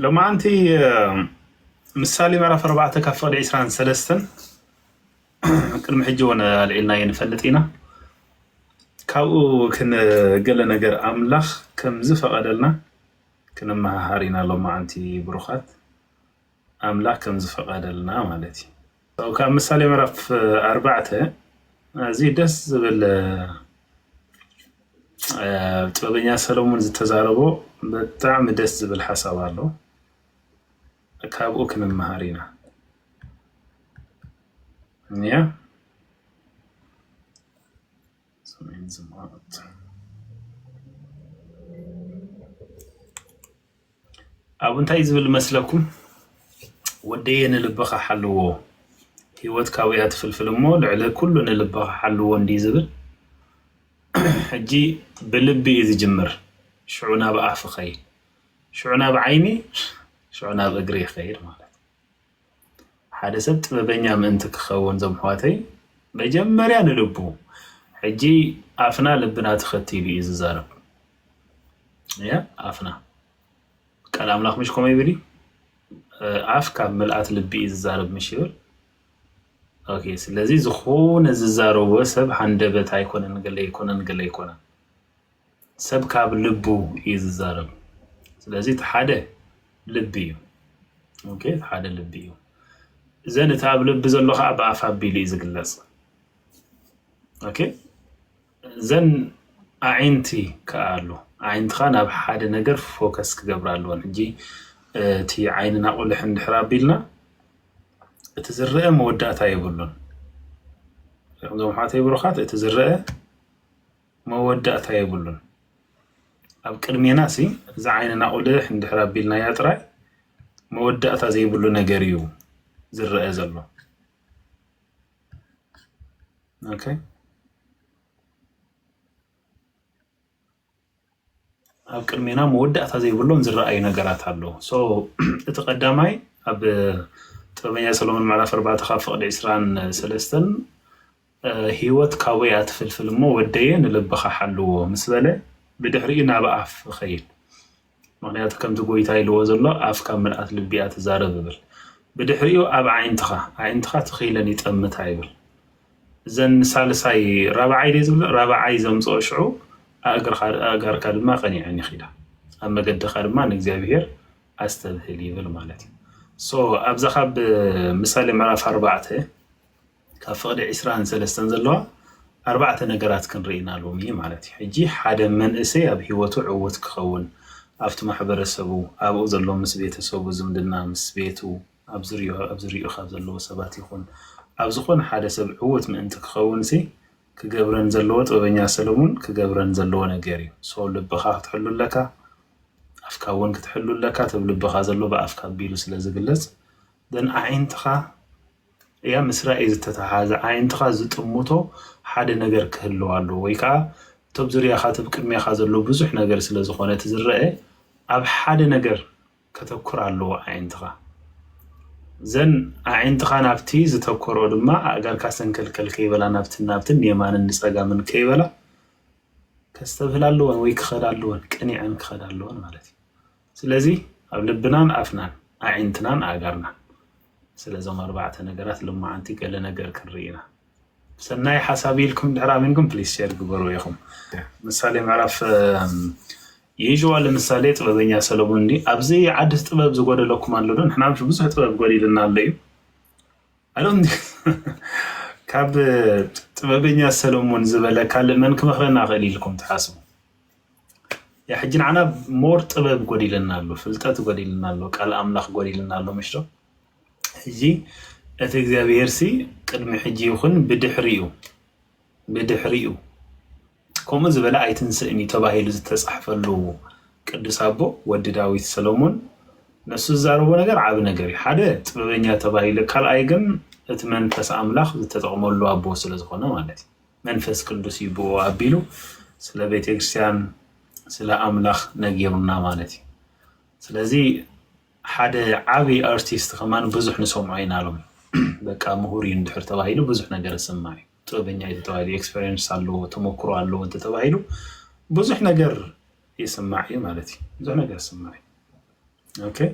ሎማዓንቲ ምሳሌ ምዕራፍ ኣርባዕተ ካብ ፍቕዲ ዕስራን ሰለስተን ቅድሚ ሕጂ እውን ኣልዒልናዮ ንፈልጥ ኢና። ካብኡ ክንገለ ነገር ኣምላኽ ከም ዝፈቐደልና ክንመሃሃር ኢና። ሎማዓንቲ ብሩኻት ኣምላኽ ከም ዝፈቐደልና ማለት እዩ። ካብ ምሳሌ ምዕራፍ ኣርባዕተ እዚ ደስ ዝብል ጥበበኛ ሰለሙን ዝተዛረቦ ብጣዕሚ ደስ ዝብል ሓሳብ ኣሎ። ካብኡ ክንመሃር ኢና። እያ ኣብ እንታይ ዝብል መስለኩም? ወደየ ንልብኻ ሓልዎ፣ ህይወት ካብያ ትፍልፍል እሞ ልዕሊ ኩሉ ንልብኻ ሓልዎ እንዲ ዝብል። ሕጂ ብልቢ እዩ ዝጅምር፣ ሽዑ ናብ ኣፍ ኸይድ፣ ሽዑ ናብ ዓይኒ፣ ሽዑ ናብ እግሪ ይኸይድ ማለት። ሓደ ሰብ ጥበበኛ ምእንቲ ክኸውን፣ ዞም ኣሕዋተይ፣ መጀመርያ ንልቡ። ሕጂ ኣፍና ልብና ተኸቲሉ እዩ ዝዛረብ። እያ ኣፍና ቃል ኣምላኽ ምሽ ኮመ ይብል እዩ። ኣፍ ካብ ምልኣት ልቢ እዩ ዝዛረብ ምሽ ይብል። ኦኬ፣ ስለዚ ዝኾነ ዝዛረቦ ሰብ ሃንደበት ኣይኮነን፣ ገለ ኣይኮነን፣ ገለ ኣይኮነን። ሰብ ካብ ልቡ እዩ ዝዛረብ። ስለዚ እቲ ሓደ ልቢ እዩ። ኦኬ፣ እቲ ሓደ ልቢ እዩ። እዘን እቲ ኣብ ልቢ ዘሎ ከዓ ብኣፍ ኣቢሉ እዩ ዝግለጽ። ኦኬ፣ እዘን ኣዒንቲ ከዓ ኣሎ። ኣዒንትኻ ናብ ሓደ ነገር ፎከስ ክገብራ ኣለወን። ሕጂ እቲ ዓይንና ቁልሕ እንድሕር ኣቢልና እቲ ዝረአ መወዳእታ የብሉን። ዞም ሓተይ ብሩኻት፣ እቲ ዝረአ መወዳእታ የብሉን። ኣብ ቅድሜና ሲ እዚ ዓይንና ቁልሕ እንድሕር ኣቢልናያ ጥራይ መወዳእታ ዘይብሉ ነገር እዩ ዝረአ ዘሎ። ኦኬ፣ ኣብ ቅድሜና መወዳእታ ዘይብሎም ዝረኣዩ ነገራት ኣለዉ። So እቲ ቀዳማይ ኣብ ጥበበኛ ሰሎሞን ምዕራፍ ኣርባዕተ ካብ ፍቕዲ ዕስራን ሰለስተን ህይወት ካብያ ትፍልፍል እሞ ወደየ ንልብኻ ሓልዎ ምስ በለ ብድሕሪኡ ናብ ኣፍ ኸይድ። ምክንያቱ ከምቲ ጎይታ ኢልዎ ዘሎ ኣፍ ካብ ምልኣት ልቢ እያ ትዛረብ ይብል። ብድሕሪኡ ኣብ ኣዒንትኻ፣ ኣዒንትኻ ትኺለን ይጠምታ ይብል። እዘን ሳልሳይ ራብዓይ ድየ ዝብሎ ራብዓይ ዘምፅኦ ሽዑ ኣእጋርካ ድማ ቀኒዐን ይኺዳ ኣብ መገድኻ ድማ ንእግዚኣብሔር ኣስተብህል ይብል ማለት እዩ። So ኣብዛ ካብ ምሳሌ ምዕራፍ ኣርባዕተ ካብ ፍቕዲ ዕስራን ሰለስተን ዘለዋ ኣርባዕተ ነገራት ክንርኢ ኢና ሎሚ ማለት እዩ። ሕጂ ሓደ መንእሰይ ኣብ ህይወቱ ዕዉት ክኸውን ኣብቲ ማሕበረሰቡ ኣብኡ ዘሎ ምስ ቤተሰቡ ዝምድና ምስ ቤቱ ኣብ ዝሪኡ ኣብ ዝሪኡ ካብ ዘለዎ ሰባት ይኹን ኣብ ዝኾነ ሓደ ሰብ ዕዉት ምእንቲ ክኸውን ሲ ክገብረን ዘለዎ ጥበበኛ ሰለሙን ክገብረን ዘለዎ ነገር እዩ። So ልብኻ ክትሕሉ ኣለካ፣ ኣፍካ እውን ክትሕሉ ኣለካ። እቲ ኣብ ልብኻ ዘሎ ብኣፍካ ኣቢሉ ስለ ዝግለጽ ደን ኣዒንትኻ እያ ምስ ራእይ ዝተተሓሓዘ ኣዒንትኻ ዝጥምቶ ሓደ ነገር ክህልው ኣለዎ ወይ ከዓ እቶም ዙርያኻ እቲ ኣብ ቅድሜኻ ዘሎ ብዙሕ ነገር ስለ ዝኾነ እቲ ዝረአ ኣብ ሓደ ነገር ከተኩር ኣለዎ ኣዒንትኻ። ዘን ኣዒንትኻ ናብቲ ዝተኮሮ ድማ ኣእጋርካ ሰንከልከል ከይበላ ናብትን ናብትን ንየማንን ንፀጋምን ከይበላ ከስተብህላ ኣለወን ወይ ክኸዳ ኣለወን፣ ቀኒዐን ክኸዳ ኣለወን ማለት እዩ። ስለዚ ኣብ ልብናን ኣፍናን ኣዒንትናን ኣእጋርናን ስለዞም ኣርባዕተ ነገራት ሎማዓንቲ ገለ ነገር ክንርኢ ኢና። ሰናይ ሓሳብ ኢልኩም ድሕር ኣሚንኩም ፕሊስ ሼር ግበሩ ኢኹም። ምሳሌ ምዕራፍ ይህዋ ለምሳሌ ጥበበኛ ሰሎሞን እንዲ ኣብዚ ዓዲ ጥበብ ዝጎደለኩም ኣሎ ዶ? ንሕና ብዙሕ ጥበብ ጎዲልና ኣሎ እዩ። ኣሎም ካብ ጥበበኛ ሰሎሞን ዝበለ ካልእ መን ክመኽረና ክእል ኢልኩም ትሓስቡ? ያ ሕጂ ንዓና ሞር ጥበብ ጎዲልና ኣሎ፣ ፍልጠት ጎዲልና ኣሎ፣ ቃል ኣምላኽ ጎዲልና ኣሎ ምሽቶ። ሕጂ እቲ እግዚኣብሔር ሲ ቅድሚ ሕጂ ይኹን ብድሕሪኡ ብድሕሪኡ ከምኡ ዝበለ ኣይትንስእን እዩ ተባሂሉ ዝተጻሕፈሉ ቅዱስ ኣቦ ወዲ ዳዊት ሰሎሞን ነሱ ዝዛረቦ ነገር ዓቢ ነገር እዩ። ሓደ ጥበበኛ ተባሂሉ፣ ካልኣይ ግን እቲ መንፈስ ኣምላኽ ዝተጠቕመሉ ኣቦ ስለ ዝኾነ ማለት እዩ። መንፈስ ቅዱስ እዩ ብኡ ኣቢሉ ስለ ቤተክርስትያን ስለ ኣምላኽ ነጊሩና ማለት እዩ። ስለዚ ሓደ ዓቢ ኣርቲስት ከማን ብዙሕ ንሰምዖ ኢና ሎም በቃ ምሁር እዩ እንድሕር ተባሂሉ ብዙሕ ነገር ይስማዕ እዩ። ጥበበኛ እዩ ተባሂሉ ኤክስፐሪንስ ኣለዎ ተመክሮ ኣለዎ እንተተባሂሉ ብዙሕ ነገር ይስማዕ እዩ ማለት እዩ። ብዙሕ ነገር ይስማዕ እዩ። okay?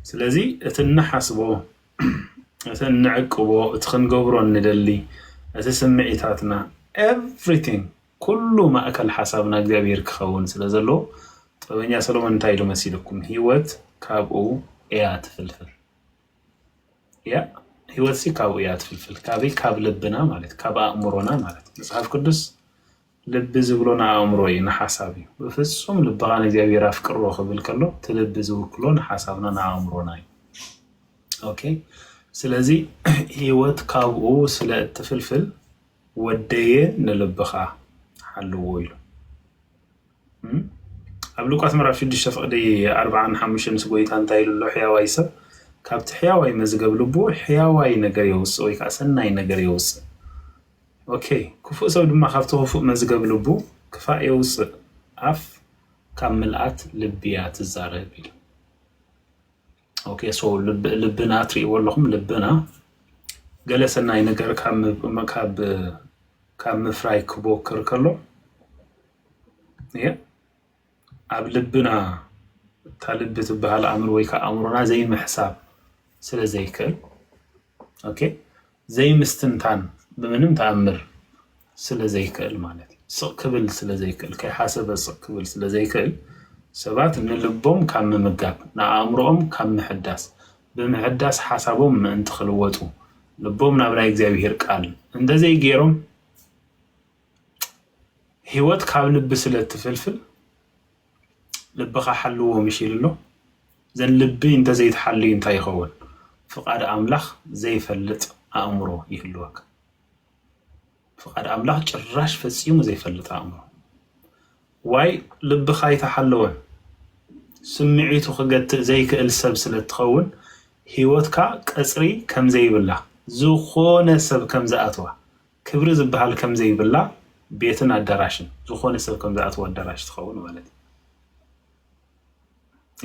ስለዚ እቲ እንሓስቦ፣ እቲ እንዕቅቦ፣ እቲ ክንገብሮ እንደሊ፣ እቲ ስምዒታትና፣ everything፣ ኩሉ ማእከል ሓሳብና እግዚኣብሔር ክኸውን ስለ ዘለዎ፣ ጥበበኛ ሰሎሞን እንታይ ኢሉ መሲልኩም? ህይወት ካብኡ እያ ትፍልፍል። ያ ህይወት ሲ ካብኡ እያ ትፍልፍል። ካበይ? ካብ ልብና ማለት፣ ካብ ኣእምሮና ማለት። መጽሓፍ ቅዱስ ልቢ ዝብሎ ንኣእምሮ እዩ፣ ንሓሳብ እዩ። ብፍጹም ልብኻ ንእግዚኣብሔር ኣፍቅሮ ክብል ከሎ፣ እቲ ልቢ ዝውክሎ ንሓሳብና፣ ንኣእምሮና እዩ። okay? ስለዚ ህይወት ካብኡ ስለ እትፍልፍል፣ ወደየ ንልብኻ ሓልዎ ኢሉ። እም? ኣብ ሉቃስ ምዕራፍ ሽዱሽተ ፍቕዲ ኣርብዓን ሓሙሽተን ምስ ጎይታ እንታይ ኢሉ ኣሎ? ሕያዋይ ሰብ ካብቲ ሕያዋይ መዝገብ ልቡ ሕያዋይ ነገር የውፅእ፣ ወይ ከዓ ሰናይ ነገር የውፅእ። okay? ክፉእ ሰብ ድማ ካብቲ ክፉእ መዝገብ ልቡ ክፋእ የውፅእ። ኣፍ ካብ ምልኣት ልቢ እያ ትዛረብ ኢሉ። okay? so ልብ-፣ ልብና ትርእይዎ ኣለኹም። ልብና ገለ ሰናይ ነገር ካብ ም-፣ ካብ፣ ካብ ምፍራይ ክቦክር ከሎ፣ እየ፣ ኣብ ልብና፣ እታ ልቢ ትበሃል ኣእምሮ ወይ ከዓ ኣእምሮና ዘይምሕሳብ ስለ ዘይክእል፣ okay? ዘይምስትንታን ብምንም ተኣምር ስለ ዘይክእል ማለት እዩ። ስቕ ክብል ስለ ዘይክእል፣ ከይሓሰበ ስቕ ክብል ስለ ዘይክእል፣ ሰባት ንልቦም ካብ ምምጋብ፣ ንኣእምሮኦም ካብ ምሕዳስ፣ ብምሕዳስ ሓሳቦም ምእንቲ ክልወጡ፣ ልቦም ናብ ናይ እግዚኣብሔር ቃል እንተዘይገይሮም፣ ህይወት ካብ ልቢ ስለ እትፍልፍል፣ ልብኻ ሓልዎ ምሽ ኢሉ ኣሎ። ዘን ልቢ እንተዘይትሓልዩ እንታይ ይኸውን? ፍቓድ ኣምላኽ ዘይፈልጥ ኣእምሮ ይህልወካ። ፍቓድ ኣምላኽ ጭራሽ ፈጺሙ ዘይፈልጥ ኣእምሮ። ዋይ ልብኻ ኣይተሓለወን። ስምዒቱ ክገትእ ዘይክእል ሰብ ስለ እትኸውን፣ ህይወትካ ቀጽሪ ከም ዘይብላ፣ ዝኾነ ሰብ ከም ዝኣትዋ፣ ክብሪ ዝበሃል ከም ዘይብላ፣ ቤትን ኣዳራሽን፣ ዝኾነ ሰብ ከም ዝኣትዎ ኣዳራሽ ትኸውን ማለት እዩ።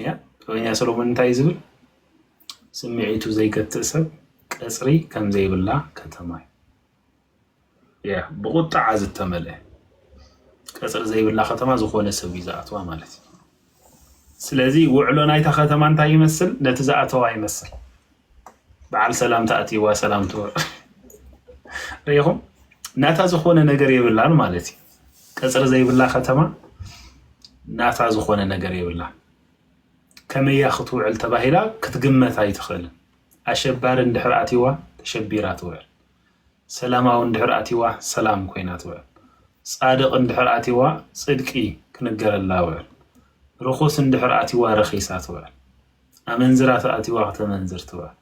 ያ ጥበበኛ ሰሎሞን እንታይ እዩ ዝብል? ስምዒቱ ዘይገትእ ሰብ ቀጽሪ ከም ዘይብላ ከተማ እዩ። ያ ብቁጥዓ ዝተመልአ ቀጽሪ ዘይብላ ከተማ ዝኾነ ሰብ እዩ ዝኣትዋ ማለት እዩ። ስለዚ ውዕሎ ናይታ ከተማ እንታይ ይመስል? ነቲ ዝኣተዋ ይመስል። በዓል ሰላም ተኣትይዋ ሰላም ትውዕል። ርኢኹም? ናታ ዝኾነ ነገር የብላን ማለት እዩ። ቀጽሪ ዘይብላ ከተማ ናታ ዝኾነ ነገር የብላን። ከመያ ክትውዕል ተባሂላ ክትግመት ኣይትኽእልን። ኣሸባሪ እንድሕር ኣትይዋ ተሸቢራ ትውዕል። ሰላማዊ እንድሕር ኣትይዋ ሰላም ኮይና ትውዕል። ጻድቕ እንድሕር ኣትይዋ ጽድቂ ክንገረላ ውዕል። ርኹስ እንድሕር ኣትይዋ ረኺሳ ትውዕል። ኣመንዝራ ተኣትይዋ ክተመንዝር ትውዕል።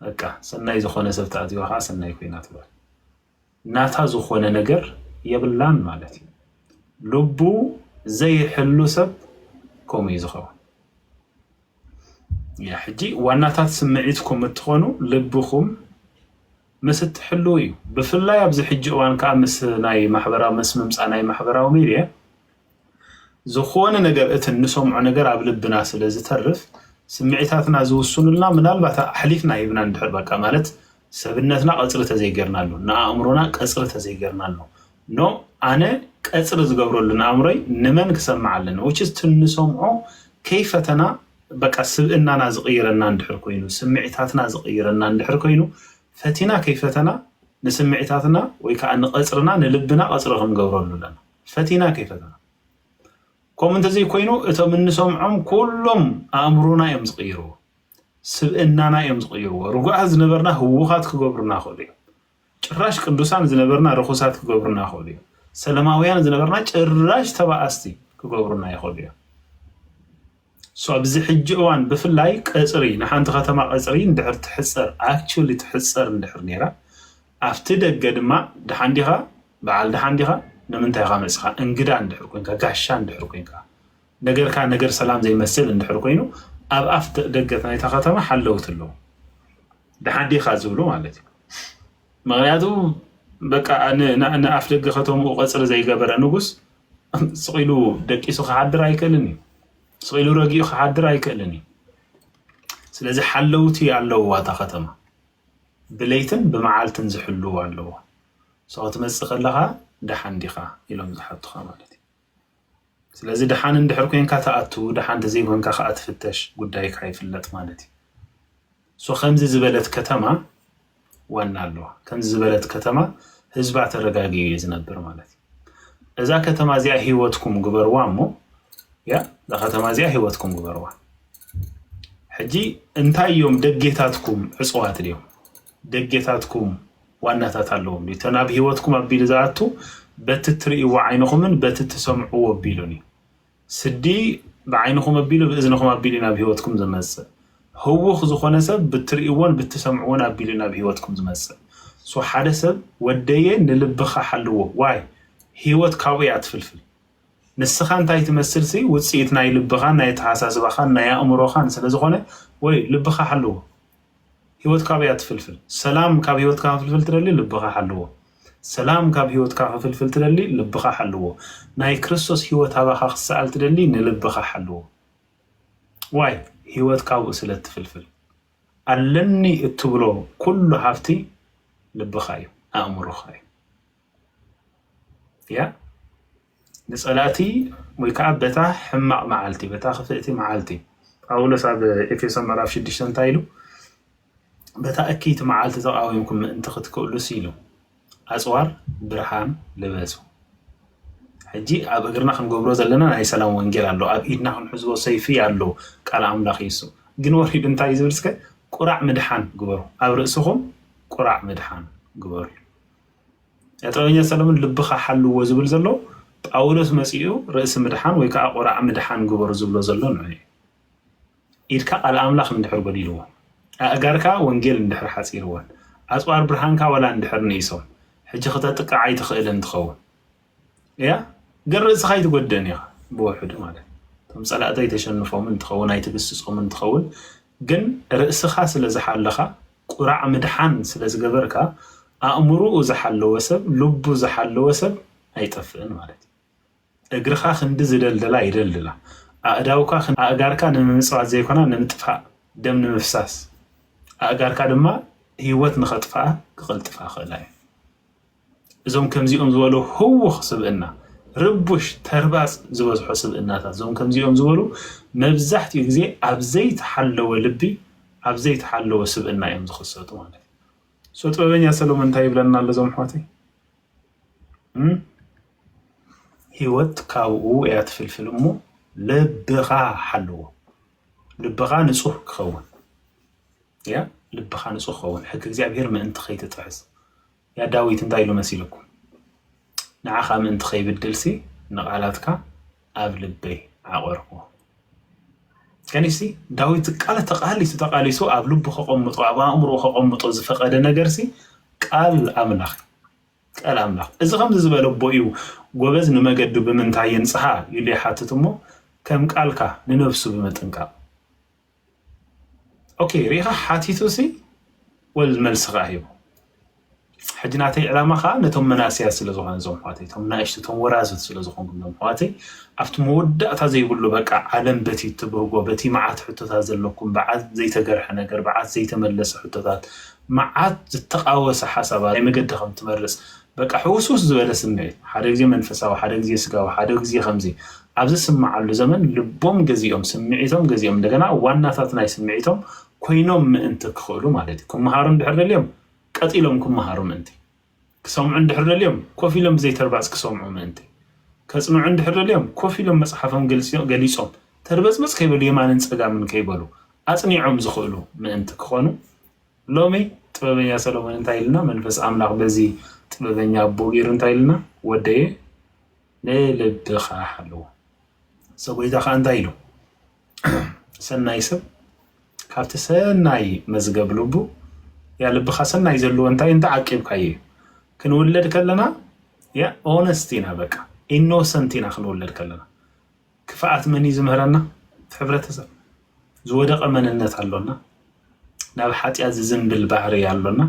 በቃ ሰናይ ዝኾነ ሰብ ተኣትይዋ ከዓ ሰናይ ኮይና ትውዕል። ናታ ዝኾነ ነገር የብላን ማለት እዩ። ልቡ ዘይሕሉ ሰብ ከምኡ እዩ ዝኸውን። ያ ሕጂ ዋናታት ስምዒትኩም እትኾኑ ልብኹም ምስ እትሕልው እዩ። ብፍላይ ኣብዚ ሕጂ እዋን ከዓ ምስ ናይ ማሕበራዊ፣ ምስ ምምፃእ ናይ ማሕበራዊ ሚድያ ዝኾነ ነገር እቲ እንሰምዖ ነገር ኣብ ልብና ስለ ዝተርፍ ስምዒታትና ዝውስኑልና ምናልባት ኣሕሊፍና ሂብና እንድሕር በቃ ማለት ሰብነትና ቀፅሪ ተዘይገርናሉ ንኣእምሮና ቀፅሪ ተዘይገርናሉ ኖ ኣነ ቀፅሪ ዝገብረሉ ንኣእምሮይ ንመን ክሰምዕ ኣለኒ which is እቲ እንሰምዖ ከይፈተና በቃ ስብእናና ዝቕይረና እንድሕር ኮይኑ ስምዒታትና ዝቕይረና እንድሕር ኮይኑ ፈቲና ከይፈተና ንስምዒታትና ወይ ከዓ ንቐፅርና ንልብና ቀፅሪ ክንገብረሉ ኣለና ፈቲና ከይፈተና ከምኡ እንተዘይኮይኑ እቶም እንሰምዖም ኩሎም ኣእምሮና እዮም ዝቕይርዎ ስብእናና እዮም ዝቕይርዎ ርጉኣት ዝነበርና ህዉኻት ክገብሩና ይኽእሉ እዮም ጭራሽ ቅዱሳን ዝነበርና ርኹሳት ክገብሩና ይኽእሉ እዮም ሰለማውያን ዝነበርና ጭራሽ ተባኣስቲ ክገብሩና ይኽእሉ እዮም so ኣብዚ ሕጂ እዋን ብፍላይ ቀፅሪ ንሓንቲ ከተማ ቀፅሪ እንድሕር ትሕፀር actually ትሕፀር እንድሕር ነይራ ኣብቲ ደገ ድማ ደሓን ዲኻ በዓል ደሓን ዲኻ ንምንታይ ኢኻ መፅኻ እንግዳ እንድሕር ኮንካ ጋሻ እንድሕር ኮንካ ነገርካ ነገር ሰላም ዘይመስል እንድሕር ኮይኑ ኣብ ኣፍ ደገ ናይታ ከተማ ሓለውቲ ኣለዉ ደሓን ዲኻ ዝብሉ ማለት እዩ ምክንያቱ በቃ ንኣፍ ደገ ከተምኡ ቀፅሪ ዘይገበረ ንጉስ ስቕ ኢሉ ደቂሱ ክሓድር ኣይክእልን እዩ ስቕ ኢሉ ረጊኡ ክሓድር ኣይክእልን እዩ ስለዚ ሓለውቲ ኣለውዋ እታ ከተማ ብለይትን ብመዓልትን ዝሕልው ኣለዎ ሰው ክትመፅእ ከለኻ ደሓን ዲኻ ኢሎም ዝሓቱኻ ማለት እዩ ስለዚ ደሓን እንድሕር ኮንካ ትኣቱ፣ ደሓን እንተዘይኮንካ ከዓ ትፍተሽ፣ ጉዳይካ ይፍለጥ ማለት እዩ። ሶ ከምዚ ዝበለት ከተማ ዋና ኣለዋ። ከምዚ ዝበለት ከተማ ህዝባ ተረጋጊኡ እዩ ዝነብር ማለት እዩ። እዛ ከተማ እዚኣ ህይወትኩም ግበርዋ እሞ፣ ያ፣ እዛ ከተማ እዚኣ ህይወትኩም ግበርዋ። ሕጂ እንታይ እዮም ደጌታትኩም? ዕፅዋት ድዮም? ደጌታትኩም ዋናታት ኣለዎም ድዩ? እተን ኣብ ህይወትኩም ኣቢሉ ዝኣቱ በቲ እትርእይዎ ዓይንኹምን በቲ እትሰምዕዎ ኣቢሉን እዩ። ስዲ ብዓይንኹም ኣቢሉ ብእዝንኹም ኣቢሉ ናብ ህይወትኩም ዝመጽእ። ህውኽ ዝኾነ ሰብ ብትርእይዎን ብትሰምዕዎን ኣቢሉ ናብ ህይወትኩም ዝመጽእ። ሶ ሓደ ሰብ ወደየ ንልብኻ ሓልዎ። ዋይ? ህይወት ካብኡ እያ ትፍልፍል። ንስኻ እንታይ ትመስል ሲ ውጽኢት ናይ ልብኻን ናይ ኣተሓሳስባኻን ናይ ኣእምሮኻን ስለ ዝኾነ፣ ወይ ልብኻ ሓልዎ። ህይወት ካበይ እያ ትፍልፍል? ሰላም ካብ ህይወትካ ክፍልፍል ትደሊ? ልብኻ ሓልዎ። ሰላም ካብ ህይወትካ ክፍልፍል ትደሊ? ልብኻ ሓልዎ። ናይ ክርስቶስ ህይወት ኣባኻ ክሰኣል ትደሊ? ንልብኻ ሓልዎ። ዋይ? ህይወት ካብኡ ስለ ትፍልፍል። ኣለኒ እትብሎ ኩሉ ሃብቲ ልብኻ እዩ፣ ኣእምሮኻ እዩ። ያ ንጸላእቲ ወይ ከዓ በታ ሕማቕ መዓልቲ፣ በታ ክፍእቲ መዓልቲ፣ ጳውሎስ ኣብ ኤፌሶን ምዕራፍ ሽዱሽተ እንታይ ኢሉ? በታ እክይቲ መዓልቲ ተቃዊምኩም ምእንቲ ክትክእሉስ ኢሉ፣ ኣጽዋር ብርሃን ልበሱ። ሕጂ ኣብ እግርና ክንገብሮ ዘለና ናይ ሰላም ወንጌል ኣሎ፣ ኣብ ኢድና ክንሕዝዎ ሰይፊ ኣሎ፣ ቃል ኣምላኽ እዩ እሱ። ግን ወሪዱ እንታይ እዩ ዝብል? እስከ ቁራዕ ምድሓን ግበሩ፣ ኣብ ርእስኹም ቁራዕ ምድሓን ግበሩ። ጥበበኛ ሰለሙን ልብኻ ሓልዎ ዝብል ዘሎ ጳውሎስ መጺኡ ርእሲ ምድሓን ወይ ከዓ ቁራዕ ምድሓን ግበሩ ዝብሎ ዘሎ ንዑ እዩ። ኢድካ ቃል ኣምላኽ እንድሕር ጎዲልዎ፣ ኣእጋርካ ወንጌል እንድሕር ሓጺርወን፣ ኣጽዋር ብርሃንካ ዋላ እንድሕር ንኢሶም፣ ሕጂ ክተጥቅዕ ኣይትኽእልን ትኸውን። እያ ግን ርእስኻ ኣይትጎድእን ኢኻ ብውሕዱ ማለት እቶም ጸላእቲ ኣይተሸንፎምን ትኸውን ኣይትግስጾምን ትኸውን ግን ርእስኻ ስለ ዝሓለኻ ቁራዕ ምድሓን ስለ ዝገበርካ ኣእምሮኡ ዝሓለወ ሰብ ልቡ ዝሓለወ ሰብ ኣይጠፍእን ማለት እዩ። እግርኻ ክንዲ ዝደልደላ ይደልድላ ኣእዳውካ ኣእጋርካ ንምምጽዋት ዘይኮና ንምጥፋእ ደም ንምፍሳስ ኣእጋርካ ድማ ህይወት ንኸጥፍኣ ክቕልጥፋ ክእላ እዩ። እዞም ከምዚኦም ዝበሉ ህውኽ ስብእና ርቡሽ ተርባጽ ዝበዝሖ ስብእናታት እዞም ከምዚኦም ዝበሉ መብዛሕትኡ ግዜ ኣብ ዘይተሓለወ ልቢ ኣብ ዘይተሓለወ ስብእና እዮም ዝኽሰቱ ማለት እዩ። ሶ ጥበበኛ ሰሎሞን እንታይ ይብለና ኣሎ እዞም ኣሕዋተይ? ህይወት ካብኡ እያ ትፍልፍል እሞ ልብኻ ሓልዎ። ልብኻ ንጹህ ክኸውን ያ ልብኻ ንጹህ ክኸውን ሕጊ እግዚኣብሔር ምእንቲ ከይትጥሕስ። ያ ዳዊት እንታይ ኢሉ መሲልኩም? ንዓኻ ምእንቲ ከይብድልሲ ንቓላትካ ኣብ ልበይ ዓቐርኩ። ከኒሲ ዳዊት ቃል ተቃሊሱ ተቃሊሱ ኣብ ልቡ ከቐምጦ ኣብ ኣእምሮ ከቐምጦ ዝፈቀደ ነገርሲ ቃል ኣምላኽ ቃል ኣምላኽ እዚ ከምዚ ዝበለ ኣቦ እዩ ጎበዝ ንመገዱ ብምንታይ የንጽሃ ኢሉ ይሓትት እሞ ከም ቃልካ ንነብሱ ብምጥንቃቕ ኦኬ ሪኢኻ ሓቲቱ ሲ ወል መልሲ ከዓ ሂቡ። ሕጂ ናተይ ዕላማ ከዓ ነቶም መናእሰያት ስለ ዝኾነ እዞም ኣሕዋተይ እቶም ናእሽቱ እቶም ወራዙት ስለ ዝኾንኩም እዞም ኣሕዋተይ ኣብቲ መወዳእታ ዘይብሉ በቃ ዓለም በቲ ትብህጎ በቲ መዓት ሕቶታት ዘለኩም በዓት ዘይተገርሐ ነገር በዓት ዘይተመለሰ ሕቶታት መዓት ዝተቃወሰ ሓሳባት ናይ መገዲ ከም ትመርፅ በቃ ሕውስውስ ዝበለ ስምዒት ሓደ ግዜ መንፈሳዊ ሓደ ግዜ ስጋዊ ሓደ ግዜ ከምዚ ኣብ ዝስምዓሉ ዘመን ልቦም ገዚኦም ስምዒቶም ገዚኦም እንደገና ዋናታት ናይ ስምዒቶም ኮይኖም ምእንቲ ክኽእሉ ማለት እዩ። ክመሃሩ እንድሕር ደልዮም ቀጢሎም ክመሃሩ ምእንቲ፣ ክሰምዑ እንድሕር ደልዮም ኮፍ ኢሎም ብዘይተርባጽ ክሰምዑ ምእንቲ፣ ከጽንዑ እንድሕር ደልዮም ኮፍ ኢሎም መጽሓፎም ገሊጾም ተርበጽበጽ ከይበሉ የማንን ጸጋምን ከይበሉ ኣጽኒዖም ዝኽእሉ ምእንቲ ክኾኑ ሎሚ ጥበበኛ ሰሎሞን እንታይ ኢልና መንፈስ ኣምላኽ በዚ ጥበበኛ ኣቦ ገይሩ እንታይ ኢልና ወደየ ንልብኻ ሓልዎ። ሰጎይታ ከዓ እንታይ ኢሉ ሰናይ ሰብ ካብቲ ሰናይ መዝገብ ልቡ ያ ልብኻ ሰናይ ዘለዎ እንታይ እንተ ዓቂብካዮ እዩ። ክንውለድ ከለና ያ ኦነስት ኢና በቃ ኢኖሰንት ኢና ክንውለድ ከለና ክፍኣት መን እዩ ዝምህረና? እቲ ሕብረተሰብ ዝወደቐ መንነት ኣሎና ናብ ሓጢኣት ዝዝንብል ባህሪ ኣሎና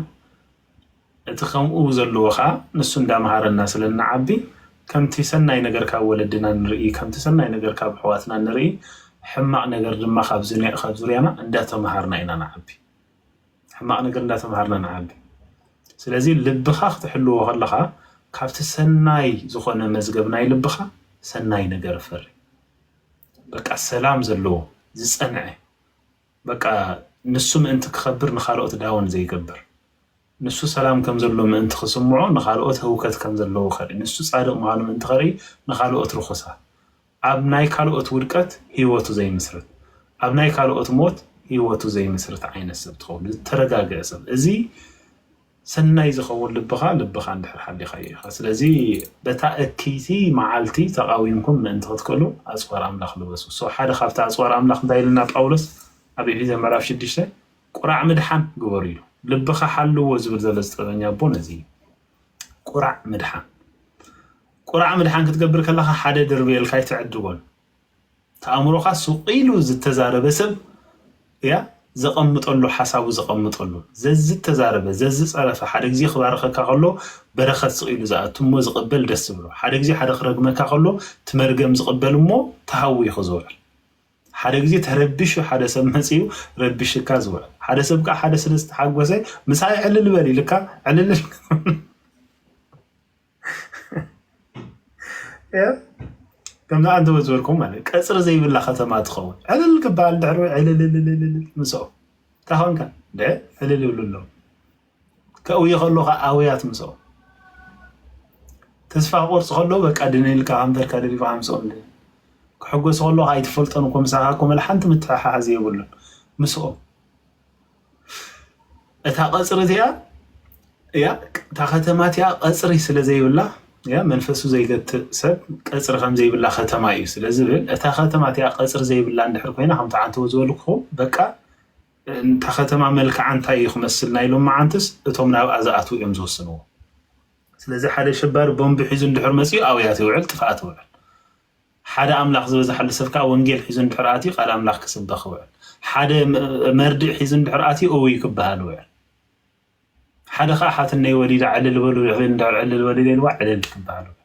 እቲ ከምኡ ዘለዎ ከዓ ንሱ እንዳምሃረና ስለ እንዓቢ ከምቲ ሰናይ ነገር ካብ ወለድና ንርኢ ከምቲ ሰናይ ነገር ካብ ኣሕዋትና ንርኢ ሕማቕ ነገር ድማ ካብ ዙርያና እንዳተምሃርና ኢና ንዓቢ ሕማቕ ነገር እንዳተምሃርና ንዓቢ ስለዚ ልብኻ ክትሕልዎ ከለኻ ካብቲ ሰናይ ዝኾነ መዝገብ ናይ ልብኻ ሰናይ ነገር ፈሪ በቃ ሰላም ዘለዎ ዝጸንዐ፣ በቃ ንሱ ምእንቲ ክኸብር ንኻልኦት ዳውን ዘይገብር፣ ንሱ ሰላም ከም ዘሎ ምእንቲ ክስምዖ ንኻልኦት ህውከት ከም ዘለዎ ከርኢ፣ ንሱ ጻድቕ ምዃኑ ምእንቲ ከርኢ ንኻልኦት ርኹሳት፣ ኣብ ናይ ካልኦት ውድቀት ህይወቱ ዘይምስርት፣ ኣብ ናይ ካልኦት ሞት ህይወቱ ዘይምስርት ዓይነት ሰብ ትኸውን፣ ዝተረጋግዐ ሰብ። እዚ ሰናይ ዝኸውን ልብኻ፣ ልብኻ እንድሕር ሓሊኻዮ ኢኻ። ስለዚ በታ እክይቲ መዓልቲ ተቓዊምኩም ምእንቲ ክትክእሉ ኣጽዋር ኣምላኽ ልበሱ። So ሓደ ካብቲ ኣጽዋር ኣምላኽ እንታይ ኢልና ጳውሎስ ኣብ ኤፌሶን ምዕራፍ ሽዱሽተ? ቁራዕ ምድሓን ግበሩ ኢሉ። ልብኻ ሓልዎ ዝብል ዘሎ ዝጠበኛ ኣቦ ነዚ እዩ። ቁራዕ ምድሓን። ቁራዕ ምድሓን ክትገብር ከለኻ ሓደ ድርብየልካ ኣይትዕድጎን። ተኣምሮኻ ሱቕ ኢሉ ዝተዛረበ ሰብ እያ ዘቐምጠሉ፣ ሓሳቡ ዘቐምጠሉ። ዘዝተዛረበ፣ ዘዝጸረፈ፣ ሓደ ግዜ ክባርኸካ ከሎ በረኸት ስቕ ኢሉ ዝኣቱ እሞ ዝቕበል ደስ ዝብሎ። ሓደ ግዜ ሓደ ክረግመካ ከሎ እቲ መርገም ዝቕበል እሞ ተሃዊኹ ዝውዕል። ሓደ ግዜ ተረቢሹ ሓደ ሰብ መጺኡ ረቢሽካ ዝውዕል። ሓደ ሰብ ከኣ ሓደ ስለ ዝተሓጎሰ ምሳይ ዕልል በል ኢልካ ዕልል ከምዚ ኣንተ ዝበልኩም ማለት ቀጽሪ ዘይብላ ከተማ ትኸውን። ዕልል ክበሃል ድሕሪ ዕልልልልልል ምስኦም እንታይ ኾንካ? ደ ዕልል ይብሉ ኣለዉ። ከእውየ ከሎ ከዓ ኣውያት ምስኦም። ተስፋ ክቆርጽ ከሎ በቃ ድነ ኢልካ ሃምተርካ ደሪፋ ምስኦም። ክሕጎስ ከሎ ከዓ ኣይትፈልጦን እኮ ምሳኻ እኮ መለ ሓንቲ ምትሕሓዝ የብሉን ምስኦም። እታ ቀጽሪ እቲኣ እያ፣ እታ ከተማ እቲኣ ቀጽሪ ስለ ዘይብላ እያ፣ መንፈሱ ዘይገትእ ሰብ ቀጽሪ ከም ዘይብላ ከተማ እዩ ስለ ዝብል፣ እታ ከተማ እቲኣ ቀጽሪ ዘይብላ እንድሕር ኮይና፣ ከምቲ ዓንተቦ ዝበልኩኹም፣ በቃ እታ ከተማ መልክዓ እንታይ እዩ ክመስል ናይ ሎመዓንትስ እቶም ናብኣ ዝኣትዉ እዮም ዝውስንዎ። ስለዚ ሓደ ሸባሪ ቦምቢ ሒዙ እንድሕር መጺኡ ኣውያት ይውዕል፣ ጥፍኣት ይውዕል። ሓደ ኣምላኽ ዝበዝሓሉ ሰብ ከዓ ወንጌል ሒዙ እንድሕር ኣትዩ ቃል ኣምላኽ ክስበኽ ይውዕል። ሓደ መ-፣ መርድእ ሒዙ እንድሕር ኣትዩ እውይ ክበሃል ይውዕል። ሓደ ከዓ ሓትነይ ወሊዳ ዕልል በሉ ይብል እንድሕር ዕልል በሉ ኢልዋ ዕልል ክበሃል ይውዕል።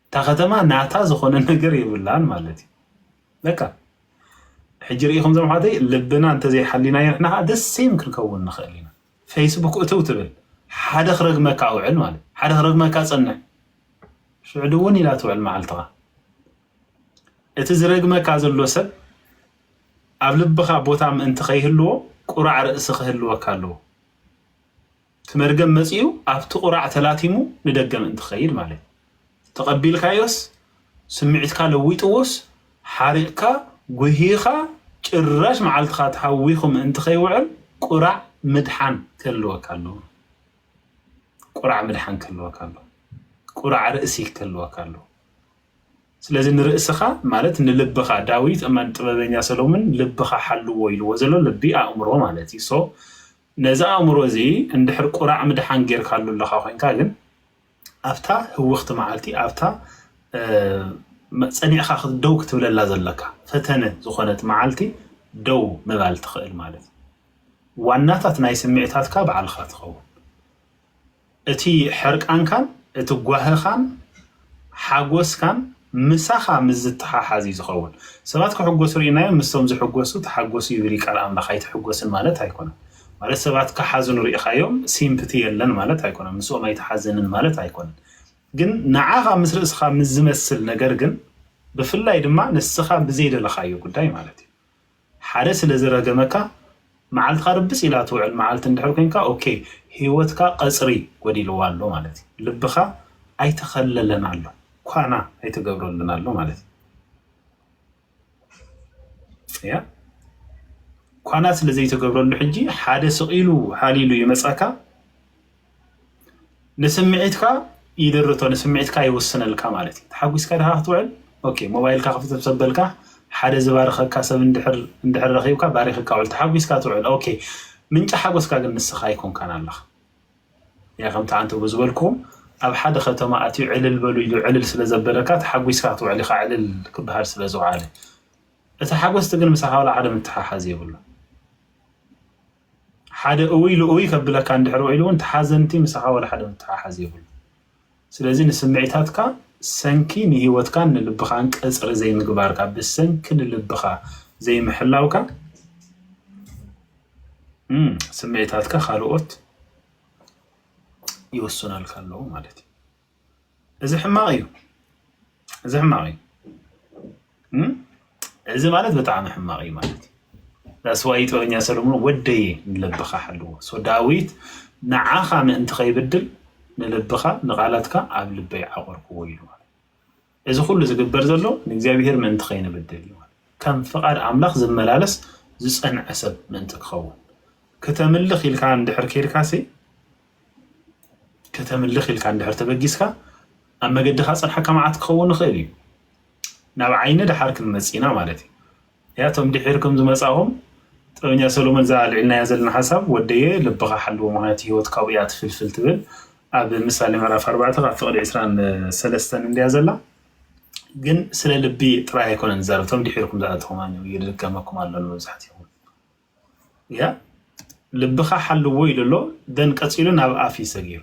እታ ከተማ ናታ ዝኾነ ነገር የብላን ማለት እዩ። በቃ ሕጂ ርኢኹም ዞም ሓተይ ልብና እንተዘይሓሊናዮ ንሕና ከዓ ደሴም ክንከውን ንኽእል ኢና። ፌስቡክ እትው ትብል ሓደ ክረግመካ ውዕል ማለት ሓደ ክረግመካ ጸንሕ ሽዑ ድውን ኢላ ትውዕል መዓልትኻ። እቲ ዝረግመካ ዘሎ ሰብ ኣብ ልብኻ ቦታ ምእንቲ ከይህልዎ ቁራዕ ርእሲ ክህልወካ ኣለዎ። እቲ መርገም መጺኡ ኣብቲ ቁራዕ ተላቲሙ ንደገ ምእንቲ ክኸይድ ማለት እዩ። ተቐቢልካዮስ ስምዒትካ ለዊጥዎስ ሓሪቕካ ጉሂኻ ጭራሽ መዓልትኻ ተሃዊኹ ምእንቲ ከይውዕል ቁራዕ ምድሓን ክህልወካ ኣለዎ። ቁራዕ ምድሓን ክህልወካ ኣለዎ። ቁራዕ ርእሲ ክህልወካ ኣለዎ። ስለዚ ንርእስኻ ማለት ንልብኻ ዳዊት እመን ጥበበኛ ሰሎሞን ልብኻ ሓልዎ ኢልዎ ዘሎ ልቢ ኣእምሮ ማለት እዩ። So ነዚ ኣእምሮ እዚ እንድሕር ቁራዕ ምድሓን ጌርካሉ ኣለኻ ኮይንካ ግን ኣብታ ህውኽቲ መዓልቲ ኣብታ ጸኒዕኻ ክትደው ክትብለላ ዘለካ ፈተነ ዝኾነት መዓልቲ ደው ምባል ትኽእል ማለት እዩ። ዋናታት ናይ ስምዒታትካ ባዕልኻ ትኸውን። እቲ ሕርቃንካን እቲ ጓህኻን ሓጎስካን ምሳኻ ምስ ዝተሓሓዝ እዩ ዝኸውን። ሰባት ክሕጎሱ ርኢናዮም፣ ምስቶም ዝሕጎሱ ተሓጎሱ ይብል እዩ ቃል ኣምላኽ። ኣይትሕጎስን ማለት ኣይኮነን። ማለት ሰባት ክሓዝኑ ርኢኻዮም ሲምፕቲ የለን ማለት ኣይኮነን። ምስኦም ኣይትሓዝንን ማለት ኣይኮነን። ግን ንዓኻ ምስ ርእስኻ ምስ ዝመስል ነገር ግን ብፍላይ ድማ ንስኻ ብዘይደለኻዮ ጉዳይ ማለት እዩ። ሓደ ስለ ዝረገመካ መዓልትኻ ርብስ ኢላ ትውዕል መዓልቲ እንድሕር ኮንካ ኦኬ ህይወትካ ቀጽሪ ጎዲልዋ ኣሎ ማለት እዩ። ልብኻ ኣይተኸለለን ኣሎ፣ ኳና ኣይተገብረሉን ኣሎ ማለት እዩ። እያ ኳና ስለ ዘይተገብረሉ ሕጂ ሓደ ስቕ ኢሉ ሃሊሉ ይመጻካ። ንስምዒትካ ይድርቶ፣ ንስምዒትካ ይውስነልካ ማለት እዩ። ተሓጒስካ ድኻ ክትውዕል ኦኬ፣ ሞባይልካ ክፍትፍት በልካ ሓደ ዝባርኸካ ሰብ እንድሕር እንድሕር ረኺብካ ባሪኽካ ውዕል፣ ተሓጒስካ ትውዕል ኦኬ። ምንጪ ሓጎስካ ግን ንስኻ ኣይኮንካን ኣለኻ። ያ ከምቲ ኣንተ ዝበልኩም ኣብ ሓደ ከተማ ኣትዩ ዕልል በሉ ኢሉ ዕልል ስለ ዘበለካ ተሓጒስካ ክትውዕል ኢኻ፣ ዕልል ክበሃል ስለ ዝወዓለ። እቲ ሓጎስቲ ግን ምሳኻ ዋላ ሓደ ምትሓሓዝ የብሉ። ሓደ እውይ ልኡይ ከብለካ እንድሕር ውዒሉ እውን ተሓዘንቲ ምሳኻ ዋላ ሓደ ምትሓሓዝ የብሉ። ስለዚ ንስምዒታትካ ሰንኪ ንህይወትካን ንልብኻን ቀጽሪ ዘይምግባርካ ብሰንኪ ንልብኻ ዘይምሕላውካ እም፣ ስምዒታትካ ካልኦት ይውስነልካ ኣለዉ ማለት እዩ። እዚ ሕማቕ እዩ። እዚ ሕማቕ እዩ። እም? እዚ ማለት ብጣዕሚ ሕማቕ እዩ ማለት እዩ። ዳስዋይ ጥበበኛ ሰለሙን ወደየ ንልብኻ ሓልዎ። ሶ ዳዊት ንዓኻ ምእንቲ ከይብድል ንልብኻ ንቓላትካ ኣብ ልበይ ዓቆርክዎ ኢሉ ማለት። እዚ ኩሉ ዝግበር ዘሎ ንእግዚኣብሔር ምእንቲ ከይንብድል እዩ ማለት። ከም ፍቓድ ኣምላኽ ዝመላለስ ዝጸንዐ ሰብ ምእንቲ ክኸውን። ክተምልኽ ኢልካ እንድሕር ከይድካ ሲ ከተምልኽ ኢልካ እንድሕር ተበጊስካ ኣብ መገድኻ ጸንሓካ መዓት ክኸውን ይኽእል እዩ። ናብ ዓይኒ ደሓር ክንመጽ ኢና ማለት እዩ። ያቶም ድሒርኩም ዝመጻኹም ጥበበኛ ሰሎሞን እዛ ኣልዒልናያ ዘለና ሓሳብ ወደየ ልብኻ ሓልዎ ምኽንያቱ ህይወት ካብኡ እያ ትፍልፍል ትብል ኣብ ምሳሌ ምዕራፍ ኣርባዕተ ካብ ፍቕዲ ዕስራን ሰለስተን እንድያ ዘላ። ግን ስለ ልቢ ጥራይ ኣይኮነን ዝዛረብ እቶም ድሒርኩም ዝኣተኹም ይድገመኩም ኣሎ ንመብዛሕትኹም። ያ ልብኻ ሓልዎ ኢሉ ኣሎ። ደን ቀጺሉ ናብ ኣፍ እዩ ሰጊሩ።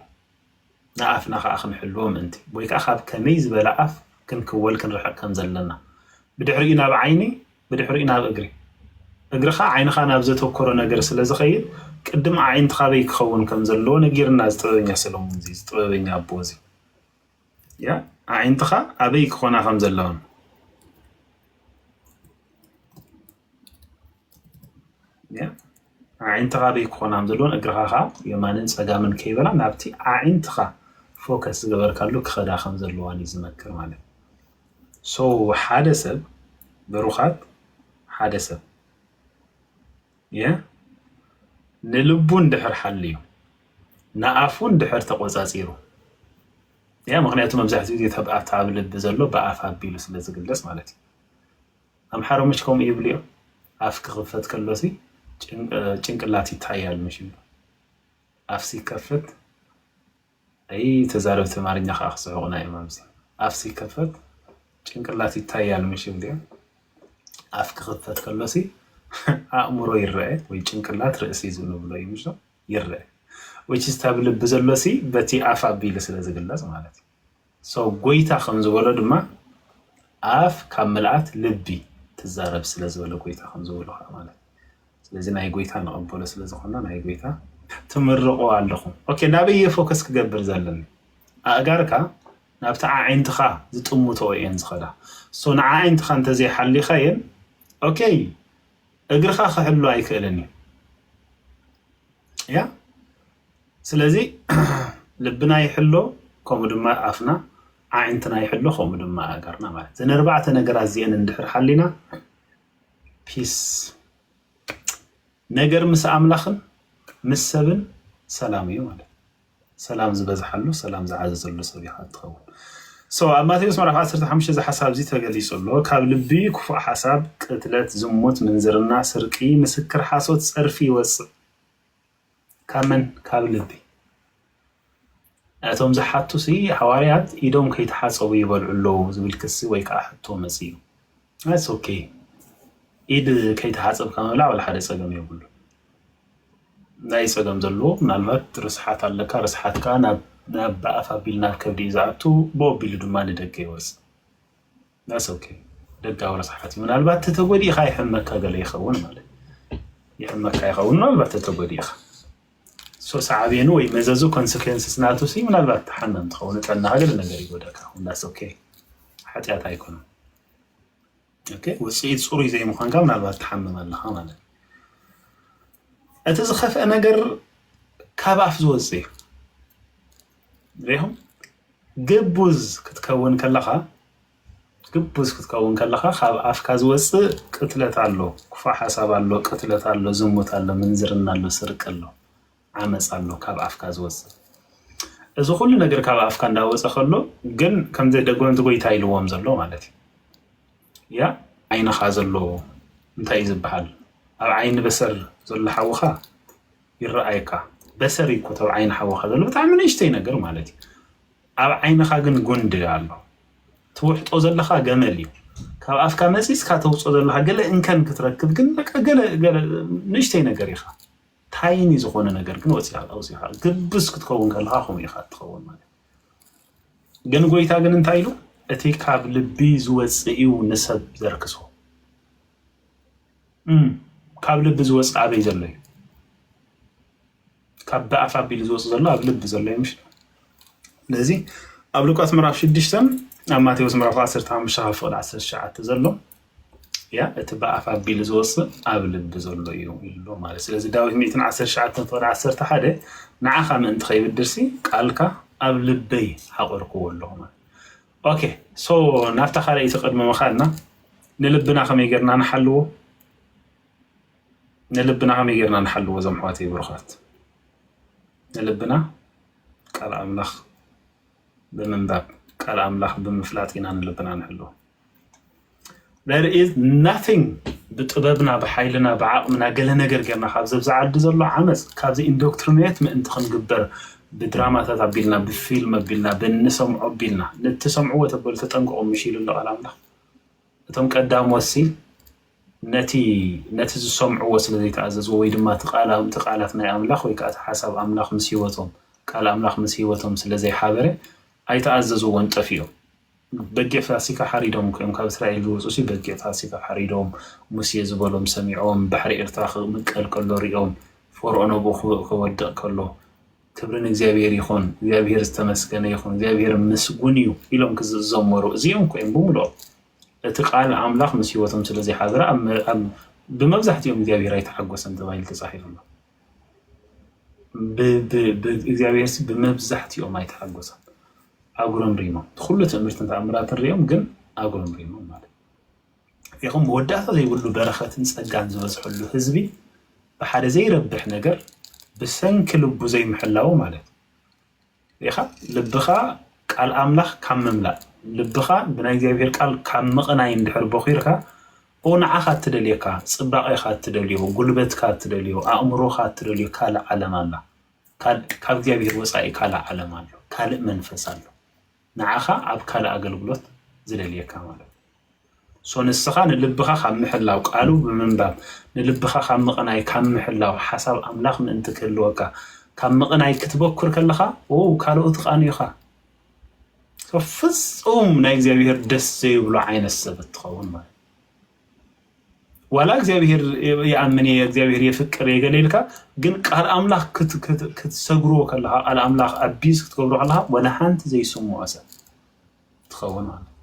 ንኣፍና ከዓ ክንሕልዎ ምእንቲ ወይ ከዓ ካብ ከመይ ዝበለ ኣፍ ክንክወል ክንርሕቅ ከም ዘለና ብድሕሪኡ ናብ ዓይኒ ብድሕሪኡ ናብ እግሪ እግርኻ ዓይንኻ ናብ ዘተኮሮ ነገር ስለ ዝኸይድ ቅድም ኣዒንትኻ በይ ክኸውን ከም ዘለዎ ነጊርና ዝጥበበኛ ሰለሙን እዚ ዝጥበበኛ ኣቦ እዚ ያ ኣዒንትኻ ኣበይ ክኾና ከም ዘለውን ኣዒንትኻ ኣበይ ክኾና ከም ዘለዎን እግርኻ ኸዓ የማንን ጸጋምን ከይበላ ናብቲ ኣዒንትኻ ፎከስ ዝገበርካሉ ክኸዳ ከም ዘለዋን እዩ ዝመክር ማለት እዩ። ሶ ሓደ ሰብ ብሩኻት ሓደ ሰብ የ ንልቡ እንድሕር ሓልዩ ንኣፉ እንድሕር ተቆጻጺሩ ያ ምክንያቱ መብዛሕትኡ ግዜ ተብኣት ኣብ ልቢ ዘሎ ብኣፍ ኣቢሉ ስለ ዝግለጽ ማለት እዩ። ኣምሓሮምሽ ከምኡ ይብሉ እዮም። ኣፍ ክኽፈት ከሎሲ ጭንቅላት ይታያል ምሽ ይብሉ። ኣፍ ሲከፈት ኣይ ተዛረብቲ ኣማርኛ ከዓ ክስሕቁና እዮም ኣብዚ። ኣፍ ሲከፈት ጭንቅላት ይታያል ምሽ ይብሉ እዮም። ኣፍ ክኽፈት ከሎሲ ኣእምሮ ይረአ ወይ ጭንቅላት ርእሲ ዝንብሎ እዩ ምሽ ይረአ። Which is ታብ ልቢ ዘሎሲ በቲ ኣፍ ኣቢሉ ስለ ዝግለጽ ማለት እዩ። So ጎይታ ከም ዝበሎ ድማ ኣፍ ካብ ምልኣት ልቢ ትዛረብ ስለ ዝበለ ጎይታ ከም ዝበሎ ከዓ ማለት እዩ። ስለዚ ናይ ጎይታ ንቐበሎ ስለ ዝኾንና ናይ ጎይታ ትምርቆ ኣለኹም። ኦኬ ናበይ እየ ፎከስ ክገብር ዘለኒ? ኣእጋርካ ናብቲ ኣዒንትኻ ዝጥምቶ እየን ዝኸዳ። So ንኣዒንትኻ እንተዘይሓሊኻየን ኦኬ እግርኻ ክሕሉ ኣይክእልን እዩ። ያ ስለዚ ልብና ይሕሎ ከምኡ ድማ ኣፍና ኣዒንትና ይሕሎ ከምኡ ድማ ኣእጋርና ማለት እዘን ኣርባዕተ ነገራት እዚአን እንድሕር ሓሊና ፒስ ነገር ምስ ኣምላኽን ምስ ሰብን ሰላም እዩ ማለት ሰላም ዝበዝሓሉ ሰላም ዝዓዘዘሉ ሰብ ኢኻ ትኸውን so ኣብ ማቴዎስ ምዕራፍ ዓሰርተ ሓሙሽተ እዚ ሓሳብ እዚ ተገሊጹ ኣሎ ካብ ልቢ ክፉእ ሓሳብ ቅትለት ዝሙት ምንዝርና ስርቂ ምስክር ሓሶት ጸርፊ ይወጽእ ካብ መን ካብ ልቢ እቶም ዝሓቱ ሲ ሃዋርያት ኢዶም ከይተሓጸቡ ይበልዑ ኣለዉ ዝብል ክሲ ወይ ከዓ ሕቶ መጺኡ That's okay ኢድ ከይተሓጸብካ ምብላዕ ወላ ሓደ ጸገም የብሉ ናይ ጸገም ዘለዎ ምናልባት ርስሓት ኣለካ ርስሓትካ ናብ ብኣፍ ኣቢል ናብ ከብዲ እዩ ዝኣቱ ብኣቢሉ ድማ ንደገ ይወጽእ That's okay ደጋዊ ርስሓት እዩ ምናልባት ተተጎዲእካ ይሕመካ ገለ ይኸውን ማለት ይሕመካ ይኸውን ምናልባት ተተጎዲእካ so ሳዕቤኑ ወይ መዘዙ consequences ናቱ ሲ ምናልባት ትሓመም ትኸውን ጥዕናኻ ገለ ነገር ይጎደካ ይኸውን That's okay ሓጢኣት ኣይኮነን ውፅኢት ፅሩይ ዘይምዃንካ ምናልባት ትሓምም ኣለኻ ማለት እዩ እቲ ዝኸፍአ ነገር ካብ ኣፍ ዝወፅእ እዩ ሪኹም ግቡዝ ክትከውን ከለኻ ግቡዝ ክትከውን ከለኻ ካብ ኣፍካ ዝወፅእ ቅትለት ኣሎ ክፉእ ሓሳብ ኣሎ ቅትለት ኣሎ ዝሙት ኣሎ ምንዝርና ኣሎ ስርቂ ኣሎ ዓመፅ ኣሎ ካብ ኣፍካ ዝወፅእ እዚ ኩሉ ነገር ካብ ኣፍካ እንዳወፀ ከሎ ግን ከምዚ ደጎምቲ ጎይታ ኢልዎም ዘሎ ማለት እዩ ያ ዓይንኻ ዘሎ እንታይ እዩ ዝበሃል ኣብ ዓይኒ በሰር ዘሎ ሓውኻ ይረኣየካ በሰር እዩ እኮ ኣብ ዓይኒ ሓውኻ ዘሎ ብጣዕሚ ንእሽተይ ነገር ማለት እዩ ኣብ ዓይንኻ ግን ጉንዲ ኣሎ ትውሕጦ ዘለኻ ገመል እዩ ካብ ኣፍካ መፂፅካ ተውፅኦ ዘለኻ ገለ እንከን ክትረክብ ግን በቃ ገለ ገለ ንእሽተይ ነገር ኢኻ ታይኒ ዝኾነ ነገር ግን ወፂኻ ኣውፂኻ ግብስ ክትከውን ከለኻ ከምኡ ኢኻ ትኸውን ማለት ግን ጎይታ ግን እንታይ ኢሉ እቲ ካብ ልቢ ዝወፅእ እዩ ንሰብ ዘርክሶ ካብ ልቢ ዝወፅእ ኣበይ ዘሎ እዩ ካብ ብኣፍ ኣቢሉ ዝወፅእ ዘሎ ኣብ ልቢ ዘሎ እዩ ምሽ ስለዚ ኣብ ሉቃስ ምዕራፍ ሽዱሽተ ኣብ ማቴዎስ ምዕራፍ ዓሰርተ ሓሙሽተ ካብ ፍቕዲ ዓሰርተ ትሽዓተ ዘሎ ያ እቲ ብኣፍ ኣቢሉ ዝወፅእ ኣብ ልቢ ዘሎ እዩ ኢሉ ኣሎ ማለት። ስለዚ ዳዊት ሚእትን ዓሰርተ ትሽዓተን ፍቕዲ ዓሰርተ ሓደ ንዓኻ ምእንቲ ከይብድርሲ ቃልካ ኣብ ልበይ ሓቆርክዎ ኣለኹ ማለት። ኦኬ፣ ሶ ናብታ ካልኣይቲ ቅድሚ ምኻድና ንልብና ከመይ ጌርና ንሓልዎ? ንልብና ከመይ ጌርና ንሓልዎ? እዞም ኣሕዋተይ ብሩኻት፣ ንልብና ቃል ኣምላኽ ብምንባብ፣ ቃል ኣምላኽ ብምፍላጥ ኢና ንልብና ንሕልዎ። There is nothing ብጥበብና፣ ብሓይልና፣ ብዓቕምና ገለ ነገር ጌርና ካብዚ ኣብዚ ዓዲ ዘሎ ዓመፅ፣ ካብዚ ኢንዶክትሪኔት ምእንቲ ክንግበር ብድራማታት ኣቢልና፣ ብፊልም ኣቢልና፣ ብንሰምዖ ኣቢልና፣ ንትሰምዕዎ ተበሉ ተጠንቀቑ ምሽ ኢሉ ኣሎ ቃል ኣምላኽ። እቶም ቀዳሞትሲ ነቲ ነቲ ዝሰምዕዎ ስለ ዘይተኣዘዝዎ ወይ ድማ እቲ ቃላ- እቲ ቃላት ናይ ኣምላኽ ወይ ከዓ እቲ ሓሳብ ኣምላኽ ምስ ህይወቶም ቃል ኣምላኽ ምስ ህይወቶም ስለ ዘይሓበረ ኣይተኣዘዝዎን ጠፊኦም። በጊዕ ፋሲካ ሓሪዶም እኮ እዮም ካብ እስራኤል ዝወፁ ሲ በጊዕ ፋሲካ ሓሪዶም ሙሴ ዝበሎም ሰሚዖም ባሕሪ ኤርትራ ክምቀል ከሎ ሪኦም ፈርዖን ኣብኡ ክወድቕ ከሎ ክብሪ ንእግዚኣብሔር ይኹን እግዚኣብሔር ዝተመስገነ ይኹን እግዚኣብሔር ምስጉን እዩ ኢሎም ክዝዘመሩ እዚኦም እኮ እዮም ብምልኦም እቲ ቃል ኣምላኽ ምስ ህይወቶም ስለ ዘይሓበረ ብመብዛሕትኦም እግዚኣብሔር ኣይተሓጎሰን ተባሂሉ ተፃሒፉ ኣሎ። እግዚኣብሔር ብመብዛሕትኦም ኣይተሓጎሰን። ኣጉረምሪሞም ኩሉ ትእምርትን ተኣምራትን ሪኦም ግን ኣጉረምሪሞም ማለት ኢኹም መወዳእታ ዘይብሉ በረኸትን ጸጋን ዝበዝሐሉ ህዝቢ ብሓደ ዘይረብሕ ነገር ብሰንኪ ልቡ ዘይምሕላው ማለት ኢኻ። ልብኻ ቃል ኣምላኽ ካብ ምምላእ ልብኻ ብናይ እግዚኣብሔር ቃል ካብ ምቕናይ እንድሕር ቦኺርካ ኦ ንዓኻ እትደልየካ ጽባቐኻ እትደልዮ ጉልበትካ እትደልዮ ኣእምሮኻ እትደልዮ ካልእ ዓለም ኣላ። ካብ እግዚኣብሔር ወፃኢ ካልእ ዓለም ኣሎ፣ ካልእ መንፈስ ኣሎ። ንዓኻ ኣብ ካልእ ኣገልግሎት ዝደልየካ ማለት እዩ። ሶ ንስኻ ንልብኻ ካብ ምሕላው ቃሉ ብምንባብ ንልብኻ ካብ ምቕናይ ካብ ምሕላው ሓሳብ ኣምላኽ ምእንቲ ክህልወካ ካብ ምቕናይ ክትበኩር ከለኻ ው ካልኦት ቃንዩኻ ፍጹም ናይ እግዚኣብሔር ደስ ዘይብሎ ዓይነት ሰብ እትኸውን ማለት ዋላ እግዚኣብሔር ይኣምን እየ እግዚኣብሔር የፍቅር እየ ገለ ኢልካ ግን ቃል ኣምላኽ ክትሰግርዎ ከለኻ ቃል ኣምላኽ ኣቢዝ ክትገብሮ ከለኻ ወላ ሓንቲ ዘይስምዖ ሰብ ትኸውን ማለት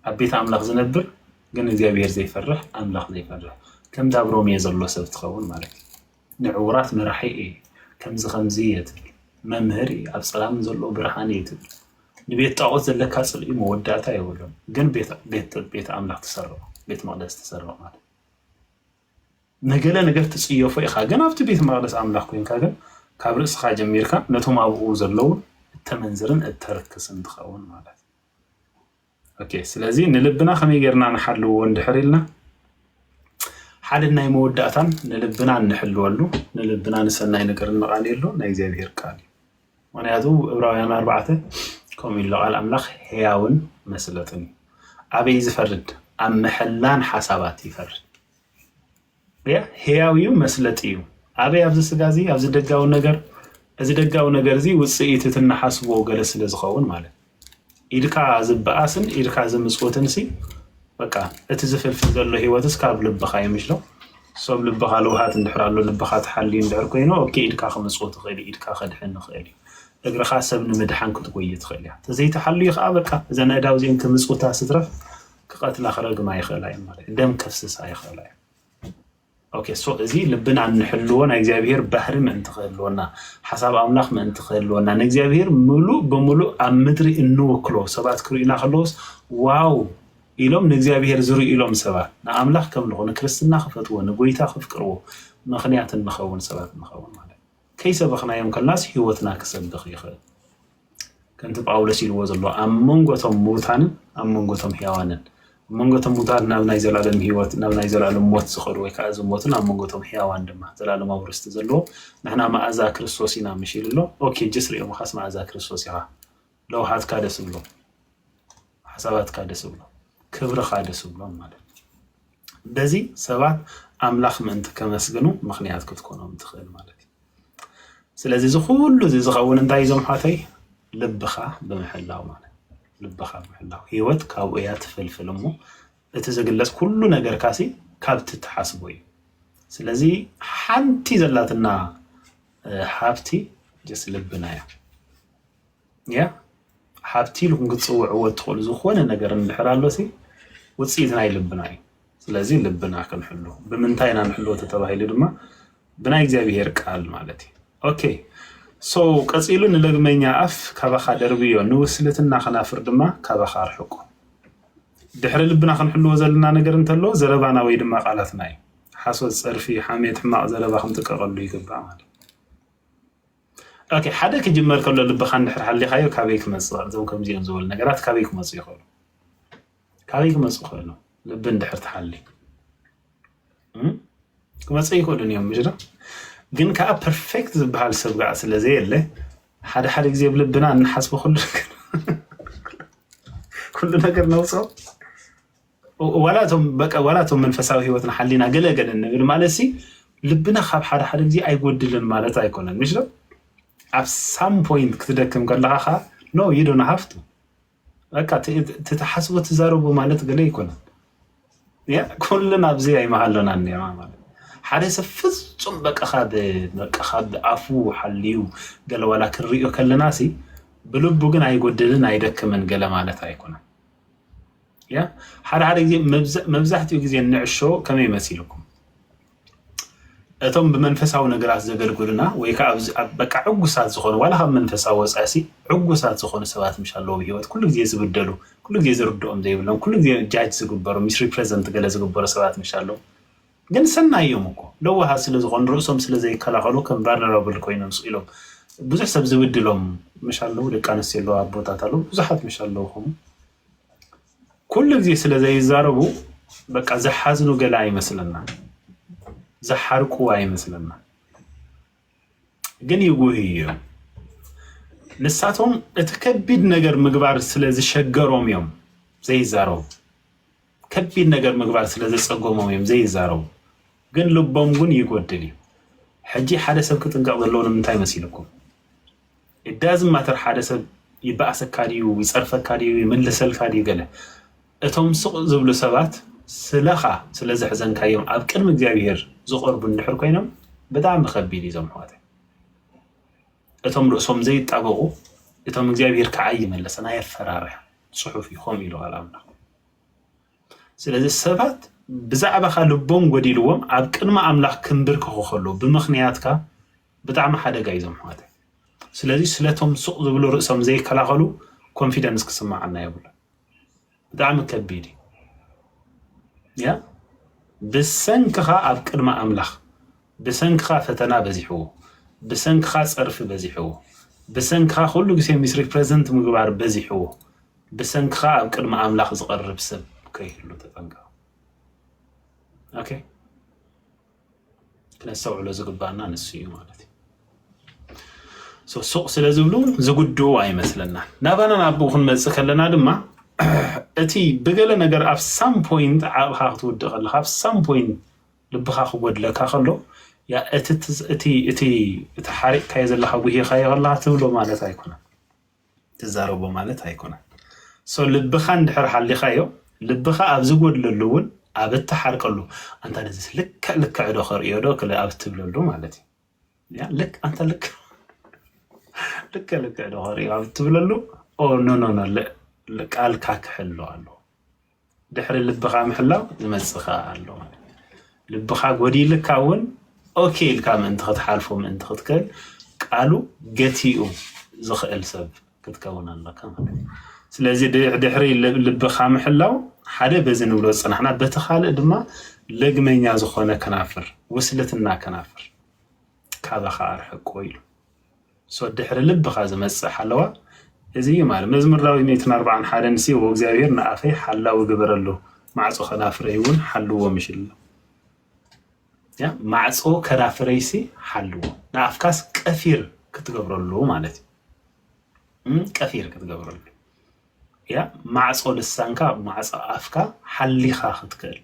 ኣብ ቤት ኣምላኽ ዝነብር ግን እግዚኣብሔር ዘይፈርሕ ኣምላኽ ዘይፈርሕ ከምዚ ኣብ ሮሜ ዘሎ ሰብ ትኸውን ማለት እዩ። ንዕውራት መራሒ እየ ከምዚ ከምዚ እየ ትብል መምህር እየ ኣብ ፀላም ዘሎ ብርሃን እየ ትብል ንቤት ጣዖት ዘለካ ፅልኢ መወዳእታ የብሉን ግን ቤት ኣምላኽ ትሰርቕ ቤት መቅደስ ትሰርቕ ማለት ንገለ ነገር ትፅየፎ ኢኻ ግን ኣብቲ ቤት መቅደስ ኣምላኽ ኮይንካ ግን ካብ ርእስኻ ጀሚርካ ነቶም ኣብኡ ዘለውን እተመንዝርን እተርክስን ትኸውን ማለት ስለዚ ንልብና ከመይ ጌርና ንሓልዎ እንድሕር ኢልና ሓደ ናይ መወዳእታን ንልብና እንሕልወሉ ንልብና ንሰናይ ነገር እንቓልየሉ ናይ እግዚኣብሔር ቃል እዩ ምክንያቱ ዕብራውያን ኣርባዕተ ከምኡ ኢሎ ቃል ኣምላኽ ሕያውን መስለጥን እዩ ኣበይ ዝፈርድ ኣብ ምሕላን ሓሳባት ይፈርድ ሕያው እዩ መስለጢ እዩ ኣበይ ኣብዚ ስጋ እዚ ኣብዚ ደጋዊ ነገር እዚ ደጋዊ ነገር እዚ ውፅኢት እቲ እናሓስቦ ገለ ስለ ዝኸውን ማለት ኢድካ ዝበኣስን ኢድካ ዝምፅወትን ሲ በቃ እቲ ዝፍልፍል ዘሎ ህይወትስ ካብ ልብኻ እዩ ምሽሎ ሰብ ልብኻ ልውሃት እንድሕር ኣሎ ልብኻ ትሓልዩ እንድሕር ኮይኑ ኦኬ ኢድካ ክምፅዎ ትኽእል ኢድካ ከድሕን ንኽእል እዩ እግርኻ ሰብ ንምድሓን ክትጎይ ትኽእል እያ ተዘይተሓልዩ ከዓ በቃ እዘን ኣእዳው እዚአን ክምፅውታ ስትረፍ ክቐትላ ክረግማ ይኽእላ እዩ ማለት ደም ከፍስሳ ይኽእላ እዩ ኦኬ ሶ እዚ ልብና እንሕልዎ ናይ እግዚኣብሔር ባህሪ ምእንቲ ክህልወና ሓሳብ ኣምላኽ ምእንቲ ክህልወና ንእግዚኣብሔር ምሉእ ብምሉእ ኣብ ምድሪ እንውክሎ ሰባት ክርእዩና ከለዎስ ዋው ኢሎም ንእግዚኣብሔር ዝርእዩሎም ሰባት ንኣምላኽ ከምልኹ ንክርስትና ክፈትዎ ንጎይታ ክፍቅርዎ ምኽንያት እንኸውን ሰባት ንኸውን ማለት ከይሰበኽናዮም ከላስ ህይወትና ክሰብኽ ይኽእል ከምቲ ጳውሎስ ኢልዎ ዘሎ ኣብ መንጎቶም ምውታንን ኣብ መንጎቶም ሕያዋንን ኣብ መንጎቶም ምውታት ናብ ናይ ዘላለም ህይወት ናብ ናይ ዘላለም ሞት ዝኸዱ ወይ ከዓ ዝሞትን ኣብ መንጎቶም ሕያዋን ድማ ዘላለማዊ ርስቲ ዘለዎ ንሕና መኣዛ ክርስቶስ ኢና ምሽ ኢሉ ኣሎ ኦኬ ጅስ ሪኦም ኻስ መኣዛ ክርስቶስ ኢኻ ለውሃትካ ደስ ብሎ ሓሳባትካ ደስ ብሎ ክብርኻ ደስ ብሎም ማለት በዚ ሰባት ኣምላኽ ምእንቲ ከመስግኑ ምኽንያት ክትኮኖም ትኽእል ማለት እዩ ስለዚ እዚ ኩሉ እዚ ዝኸውን እንታይ እዞም ሓተይ ልብኻ ብምሕላው ማለት ልብኻ ብምሕላው ህይወት ካብኡ እያ ትፍልፍል እሞ እቲ ዝግለጽ ኩሉ ነገርካ ሲ ካብቲ ትሓስቦ እዩ ስለዚ ሓንቲ ዘላትና ሃብቲ ጀስ ልብና እያ ያ ሃብቲ ኢልኩም ክትፅውዕዎ እትኽእሉ ዝኾነ ነገር እንድሕር ኣሎ ሲ ውፅኢት ናይ ልብና እዩ ስለዚ ልብና ክንሕሉ። ብምንታይ ኢና ንሕልዎ ተተባሂሉ ድማ ብናይ እግዚኣብሔር ቃል ማለት እዩ። ኦኬ፣ so ቀጺሉ ንለግመኛ ኣፍ ካባኻ ደርብዮ፣ ንውስልትና ከናፍር ድማ ካባኻ ኣርሕቆ። ድሕሪ ልብና ክንሕልዎ ዘለና ነገር እንተሎ ዘረባና ወይ ድማ ቃላትና እዩ። ሓሶት፣ ጸርፊ፣ ሓሜት፣ ሕማቕ ዘረባ ክንጥቀቐሉ ይግባእ ማለት እዩ። ኦኬ፣ ሓደ ክጅመር ከሎ ልብኻ እንድሕር ሓሊኻዮ ካበይ ክመጽእ? እዞም ከምዚኦም ዝበሉ ነገራት ካበይ ክመጹ ይኽእሉ? ካበይ ክመጹ ይኽእሉ? ልቢ እንድሕር ትሓሊ እም? ክመጹ ይኽእሉን እዮም ምሽ ዶ? ግን ከዓ ፐርፌክት ዝበሃል ሰብ ከዓ ስለ ዘየለ ሓደ ሓደ ግዜ ብልብና እንሓስቦ ኩሉ ነገር ኩሉ ነገር ነውፅኦ። ዋላቶም በቃ ዋላቶም መንፈሳዊ ህይወትና ሓሊና ገለ ገለ እንብል ማለት ሲ ልብና ካብ ሓደ ሓደ ግዜ ኣይጎድልን ማለት ኣይኮነን ምሽ ዶ? ኣብ ሳም ፖይንት ክትደክም ከለኻ ከዓ ኖ ይዶን ሃፍቱ በቃ ትትሓስቦ ትዛረቦ ማለት ገለ ኣይኮነን። ያ ኩልና ኣብዚ ኣይመሃለናን ኒዕማ ማለት ሓደ ሰብ ፍጹም በቃ ካብ በቃ ካብ ኣፉ ሓልዩ ገለ ዋላ ክንሪኦ ከለና ሲ ብልቡ ግን ኣይጎድልን ኣይደክምን ገለ ማለት ኣይኮነን። ያ ሓደ ሓደ ግዜ መብዛሕትኡ ግዜ ንዕሾ ከመይ መሲልኩም እቶም ብመንፈሳዊ ነገራት ዘገልግሉና ወይ ከዓ በቃ ዕጉሳት ዝኾኑ ዋላ ካብ መንፈሳዊ ወፃእሲ ዕጉሳት ዝኾኑ ሰባት ምሽ ኣለዉ ብሂወት ኩሉ ግዜ ዝብደሉ ኩሉ ግዜ ዝርድኦም ዘይብሎም ኩሉ ግዜ ጃጅ ዝግበሩ ሚስሪፕሬዘንት ገለ ዝግበሩ ሰባት ምሽ ኣለዉ ግን ሰናይ እዮም እኮ ለዋሃት ስለ ዝኾኑ ርእሶም ስለ ዘይከላኸሉ ከም ቫልነራብል ኮይኖም ስኢሎም ብዙሕ ሰብ ዝብድሎም ምሽ ኣለዉ ደቂ ኣንስትዮ ኣለዉ ኣቦታት ኣለዉ ብዙሓት ምሽ ኣለዉ ኹም ኩሉ ግዜ ስለ ዘይዛረቡ በቃ ዝሓዝኑ ገለ ኣይመስለና ዝሓርቁ ኣይመስለና ግን ይጉህዩ እዮም። ንሳቶም እቲ ከቢድ ነገር ምግባር ስለ ዝሸገሮም እዮም ዘይዛረቡ። ከቢድ ነገር ምግባር ስለ ዘጸገሞም እዮም ዘይዛረቡ። ግን ልቦም ግን ይጎድል እዩ። ሕጂ ሓደ ሰብ ክጥንቀቕ ዘለዎ ንምንታይ መሲልኩም? እዳዝም ማተር ሓደ ሰብ ይበኣሰካ ድዩ ይጸርፈካ ድዩ ይምልሰልካ ድዩ ገለ እቶም ስቕ ዝብሉ ሰባት ስለኻ ስለ ዘሕዘንካዮም ኣብ ቅድሚ እግዚኣብሔር ዝቐርቡ እንድሕር ኮይኖም ብጣዕሚ ከቢድ እዩ ዞም ኣሕዋተይ። እቶም ርእሶም ዘይጣበቑ እቶም እግዚኣብሔር ከዓ ይመለሰን ኣየፈራርሕ ጽሑፍ እዩ ከምኡ ኢሉ ቃል ኣምላኽ። ስለዚ ሰባት ብዛዕባኻ ልቦም ጎዲልዎም ኣብ ቅድሚ ኣምላኽ ክንብርከኹ ከለዉ ብምኽንያትካ ብጣዕሚ ሓደጋ እዩ ዞም ኣሕዋተይ። ስለዚ ስለቶም ሱቕ ዝብሉ ርእሶም ዘይከላኸሉ ኮንፊደንስ ክስምዓና የብሉን። ብጣዕሚ ከቢድ እዩ። ያ ብሰንክኻ ኣብ ቅድሚ ኣምላኽ ብሰንክኻ ፈተና በዚሕዎ፣ ብሰንክኻ ጸርፊ በዚሕዎ፣ ብሰንክኻ ኩሉ ግዜ ሚስሪፕሬዘንት ምግባር በዚሕዎ፣ ብሰንክኻ ኣብ ቅድሚ ኣምላኽ ዝቐርብ ሰብ ከይህሉ ተጠንቀቕ። ኦኬ። ክነስተውዕሎ ዝግባና ንሱ እዩ ማለት እዩ። ሱቕ ስለ ዝብሉ ዝጉድኡ ኣይመስለና። ናባና ናብኡ ክንመፅእ ከለና ድማ እቲ ብገለ ነገር ኣብ ሳም ፖይንት ዓቕልኻ ክትውድእ ከለካ ኣብ ሳም ፖይንት ልብኻ ክጎድለካ ከሎ እቲ ሓሪቕካዮ ዘለካ ጉሂኻዮ ከለካ ትብሎ ማለት ኣይኮነን። ትዛረቦ ማለት ኣይኮነን። ሶ ልብኻ እንድሕር ሓሊኻዮ ልብኻ ኣብ ዝጎድለሉ እውን ኣብ እትሓርቀሉ ኣንታ ነዚ ልክዕ ልክዕ ዶ ከርእዮ ዶ ክለ ኣብ ትብለሉ ማለት እዩ። ያ ልክ ኣንታ ልክ ልክዕ ልክዕ ዶ ከርእዮ ኣብ ትብለሉ ኦ ኖ ኖ ኖ ቃልካ ክሕሎ ኣሎ። ድሕሪ ልብኻ ምሕላው ዝመፅእ ከዓ ኣሎ ማለት እዩ። ልብኻ ጎዲልካ እውን ኦኬ ኢልካ ምእንቲ ክትሓልፎ ምእንቲ ክትክእል ቃሉ ገቲኡ ዝኽእል ሰብ ክትከውን ኣለካ ማለት እዩ። ስለዚ ድሕሪ ልብኻ ምሕላው ሓደ በዚ ንብሎ ዝፅናሕና በቲ ካልእ ድማ ለግመኛ ዝኾነ ከናፍር ውስልትና ከናፍር ካባኻ ኣርሕቆ ኢሉ ሶ ድሕሪ ልብኻ ዝመፅእ ሓለዋ እዚ እዩ ማለት መዝሙር ዳዊት ሚእትን ኣርባዓን ሓደን ሲ ወእግዚኣብሔር ንኣፈይ ሓላዊ ግበረሉ ማዕፆ ከናፍረይ እውን ሓልዎ ምሽል ያ ማዕፆ ከናፍረይሲ ሓልዎ ንኣፍካስ ቀፊር ክትገብረሉ ማለት እዩ ቀፊር ክትገብረሉ ያ ማዕፆ ልሳንካ ማዕፆ ኣፍካ ሓሊኻ ክትክእል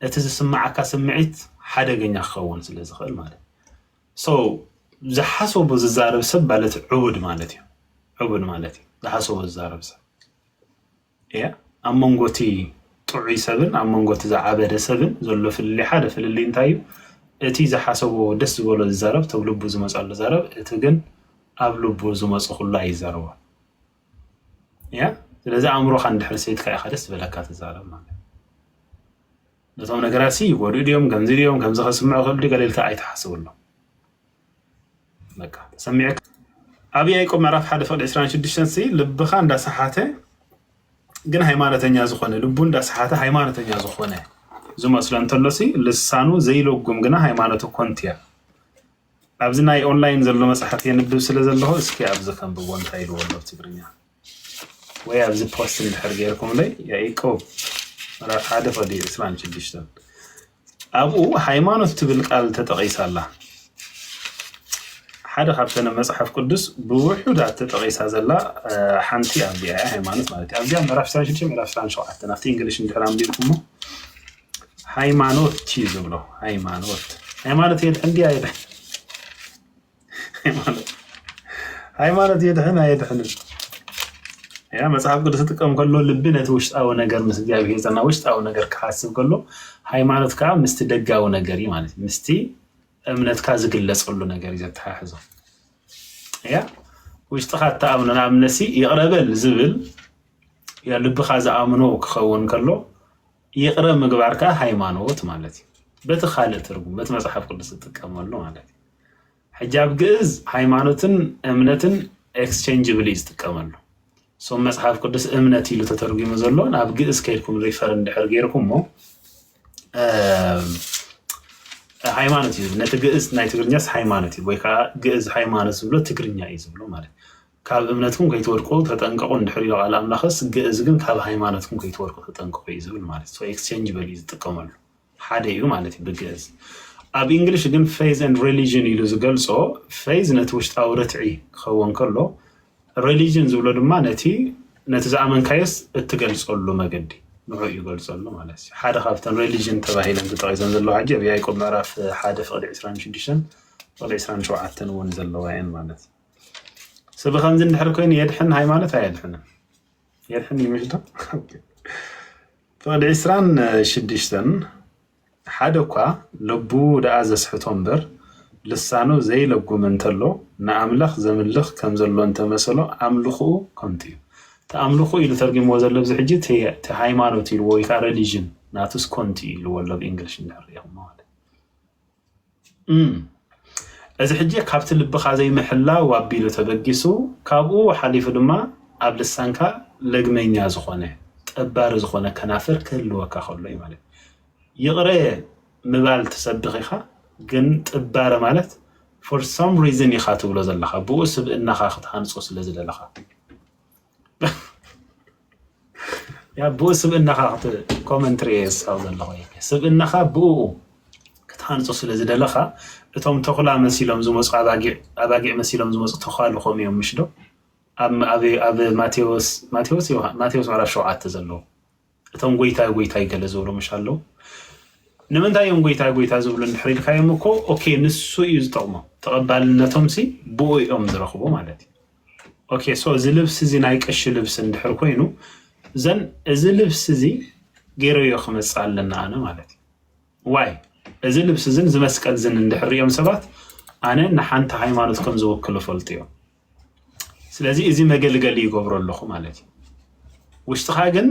እቲ ዝስማዓካ ስምዒት ሓደገኛ ክኸውን ስለ ዝኽእል ማለት ሶ ዝሓሰቦ ዝዛረብ ሰብ ማለት ዕቡድ ማለት እዩ። ዕቡድ ማለት እዩ ዝሓሰቦ ዝዛረብ ሰብ እያ። ኣብ መንጎ እቲ ጥዑይ ሰብን ኣብ መንጎ እቲ ዝዓበደ ሰብን ዘሎ ፍልልይ ሓደ ፍልልይ እንታይ እዩ? እቲ ዝሓሰቦ ደስ ዝበሎ ዝዛረብ ተብ ልቡ ዝመፀሉ ዛረብ እቲ ግን ኣብ ልቡ ዝመፁ ኩሉ ኣይዛረቦ እያ። ስለዚ ኣእምሮካ እንድሕር ሰይትካ ኢካ ደስ ዝበለካ ትዛረብ ማለት ነቶም ነገራት ሲ ይጎድኡ ድዮም፣ ከምዚ ድዮም፣ ከምዚ ከስምዑ ክእል ድዩ ገለ ኢልካ ኣይትሓስብሎም። በቃ ተሰሚዑ። ኣብ ያዕቆብ ምዕራፍ ሓደ ፍቕዲ ዕስራን ሽዱሽተን ሲ ልብኻ እንዳሰሓተ ግን ሃይማኖተኛ ዝኾነ፣ ልቡ እንዳሰሓተ ሃይማኖተኛ ዝኾነ ዝመስሎ እንተሎ ሲ ልሳኑ ዘይለጉም ግና ሃይማኖቱ ኮንትያ። ኣብዚ ናይ ኦንላይን ዘሎ መጽሓፍ የንብብ ስለ ዘለኹ እስኪ ኣብዚ ከንብቦ እንታይ ኢልዎ ኣሎ ብትግርኛ። ወይ ኣብዚ ፖስት እንድሕር ገይርኩምለይ ያዕቆብ ምዕራፍ ሓደ ፍቕዲ ዕስራን ሽዱሽተን ኣብኡ ሃይማኖት ትብል ቃል ተጠቒሳ ኣላ። ሓደ ካብተን ኣብ መጽሓፍ ቅዱስ ብውሑዳት ተጠቒሳ ዘላ ሓንቲ ኣብዚኣ እያ። ሃይማኖት ማለት እዩ ኣብዚኣ ምዕራፍ ዕስራን ሽዱሽተ ምዕራፍ ዕስራን ሸውዓተ ኣብቲ እንግሊሽ እንድሕር ኣንቢብኩሞ ሃይማኖት እዩ ዝብሎ። ሃይማኖት ሃይማኖት የድሕን ድያ የድሕን? ሃይማኖት የድሕን ኣየድሕንን? ያ መጽሓፍ ቅዱስ ዝጥቀም ከሎ ልቢ ነቲ ውሽጣዊ ነገር ምስ እግዚኣብሔር ዘና ውሽጣዊ ነገር ክሓስብ ከሎ ሃይማኖት ከዓ ምስቲ ደጋዊ ነገር እዩ ማለት ምስቲ እምነትካ ዝግለጸሉ ነገር እዩ ዘተሓሕዞ። ያ ውሽጥኻ እተኣምኖ ንኣብነሲ ይቕረበል ዝብል ልብኻ ዝኣምኖ ክኸውን ከሎ ይቕረ ምግባር ከዓ ሃይማኖት ማለት እዩ። በቲ ካልእ ትርጉም በቲ መጽሓፍ ቅዱስ ዝጥቀመሉ ማለት እዩ። ሕጂ ኣብ ግእዝ ሃይማኖትን እምነትን ኤክስቸንጅብል እዩ ዝጥቀመሉ። ሶም መጽሓፍ ቅዱስ እምነት ኢሉ ተተርጉሙ ዘሎ ናብ ግእዝ ከይድኩም ሪፈር እንድሕር ገይርኩሞ ሃይማኖት እዩ። ነቲ ግእዝ ናይ ትግርኛስ ሃይማኖት እዩ ወይ ከዓ ግእዝ ሃይማኖት ዝብሎ ትግርኛ እዩ ዝብሎ ማለት ካብ እምነትኩም ከይትወድቁ ተጠንቀቁ እንድሕር ኢሉ ቃል ኣምላኽስ ግእዝ ግን ካብ ሃይማኖትኩም ከይትወድቁ ተጠንቀቁ እዩ ዝብል ማለት ኤክስቸንጅብል እዩ ዝጥቀመሉ ሓደ እዩ ማለት እዩ ብግእዝ። ኣብ እንግሊሽ ግን ፌዝ ን ሪሊጅን ኢሉ ዝገልጾ ፌዝ ነቲ ውሽጣዊ ርትዒ ክኸውን ከሎ ሪሊጅን ዝብሎ ድማ ነቲ ነቲ ዝኣመንካዮስ እትገልጸሉ መገዲ ንዑ እዩ ገልጸሉ ማለት እዩ። ሓደ ካብተን ሪሊጅን ተባሂለን ተጠቒሰን ዘለዋ ሕጂ ኣብ ያዕቆብ ምዕራፍ ሓደ ፍቕዲ ዕስራን ሽዱሽተን ፍቕዲ ዕስራን ሸውዓተን እውን ዘለዋ እየን ማለት እዩ። ስብ ከምዚ እንድሕር ኮይኑ የድሕን ሃይማኖት ኣየድሕንን የድሕን ይምሽዶ ፍቕዲ ዕስራን ሽዱሽተን ሓደ እኳ ልቡ ደኣ ዘስሕቶ እምበር ልሳኑ ዘይለጉም እንተሎ ንኣምላኽ ዘምልኽ ከም ዘሎ እንተመሰሎ ኣምልኽኡ ከንቱ እዩ። እቲ ኣምልኹ ኢሉ ተርጊምዎ ዘሎ ኣብዚ ሕጂ እቲ ሃይማኖት ኢልዎ ወይ ከዓ ሬሊጅን ናቱስ ኮንቱ ኢልዎ ኣሎ ብእንግሊሽ እንድሕር ሪኢኹሞ ማለት እዚ ሕጂ ካብቲ ልብኻ ዘይምሕላው ኣቢሉ ተበጊሱ ካብኡ ሓሊፉ ድማ ኣብ ልሳንካ ለግመኛ ዝኾነ ጠባሪ ዝኾነ ከናፍር ክህልወካ ከሎ እዩ ማለት ይቕረ ምባል ትሰብኽ ኢኻ ግን ጥባረ ማለት for some reason ኢኻ ትብሎ ዘለኻ ብኡ ስብእናኻ ክትሃንጾ ስለ ዝደለኻ ያ ብኡ ስብእናኻ ኮመንትሪ የሳው ዘለኹ ስብእናኻ ብኡ ክትሃንጾ ስለ ዝደለኻ እቶም ተኹላ መሲሎም ዝመፁ ኣባጊዕ መሲሎም ዝመፁ ተዃሉ ከም እዮም ምሽ ዶ ኣብ ማቴዎስ ማቴዎስ ማቴዎስ ምዕራፍ ሸውዓተ ዘለዉ እቶም ጎይታይ ጎይታይ ገለ ዝብሉ ምሽ ኣለዉ ንምንታይ እዮም ጎይታ ጎይታ ዝብሉ እንድሕር ኢልካዮም እኮ ኦኬ ንሱ እዩ ዝጠቕሞ ተቐባልነቶም ሲ ብኡ እዮም ዝረኽቡ ማለት እዩ ኦኬ so እዚ ልብሲ እዚ ናይ ቀሺ ልብሲ እንድሕር ኮይኑ ዘን እዚ ልብሲ እዚ ገይረዮ ክመፅእ ኣለና ኣነ ማለት እዩ ዋይ እዚ ልብሲ እዝን እዚ መስቀል ዝን እንድሕር ሪኦም ሰባት ኣነ ንሓንቲ ሃይማኖት ከም ዝውክሉ ፈልጡ እዮም ስለዚ እዚ መገልገሊ ይገብሮ ኣለኹ ማለት እዩ ውሽጥኻ ግን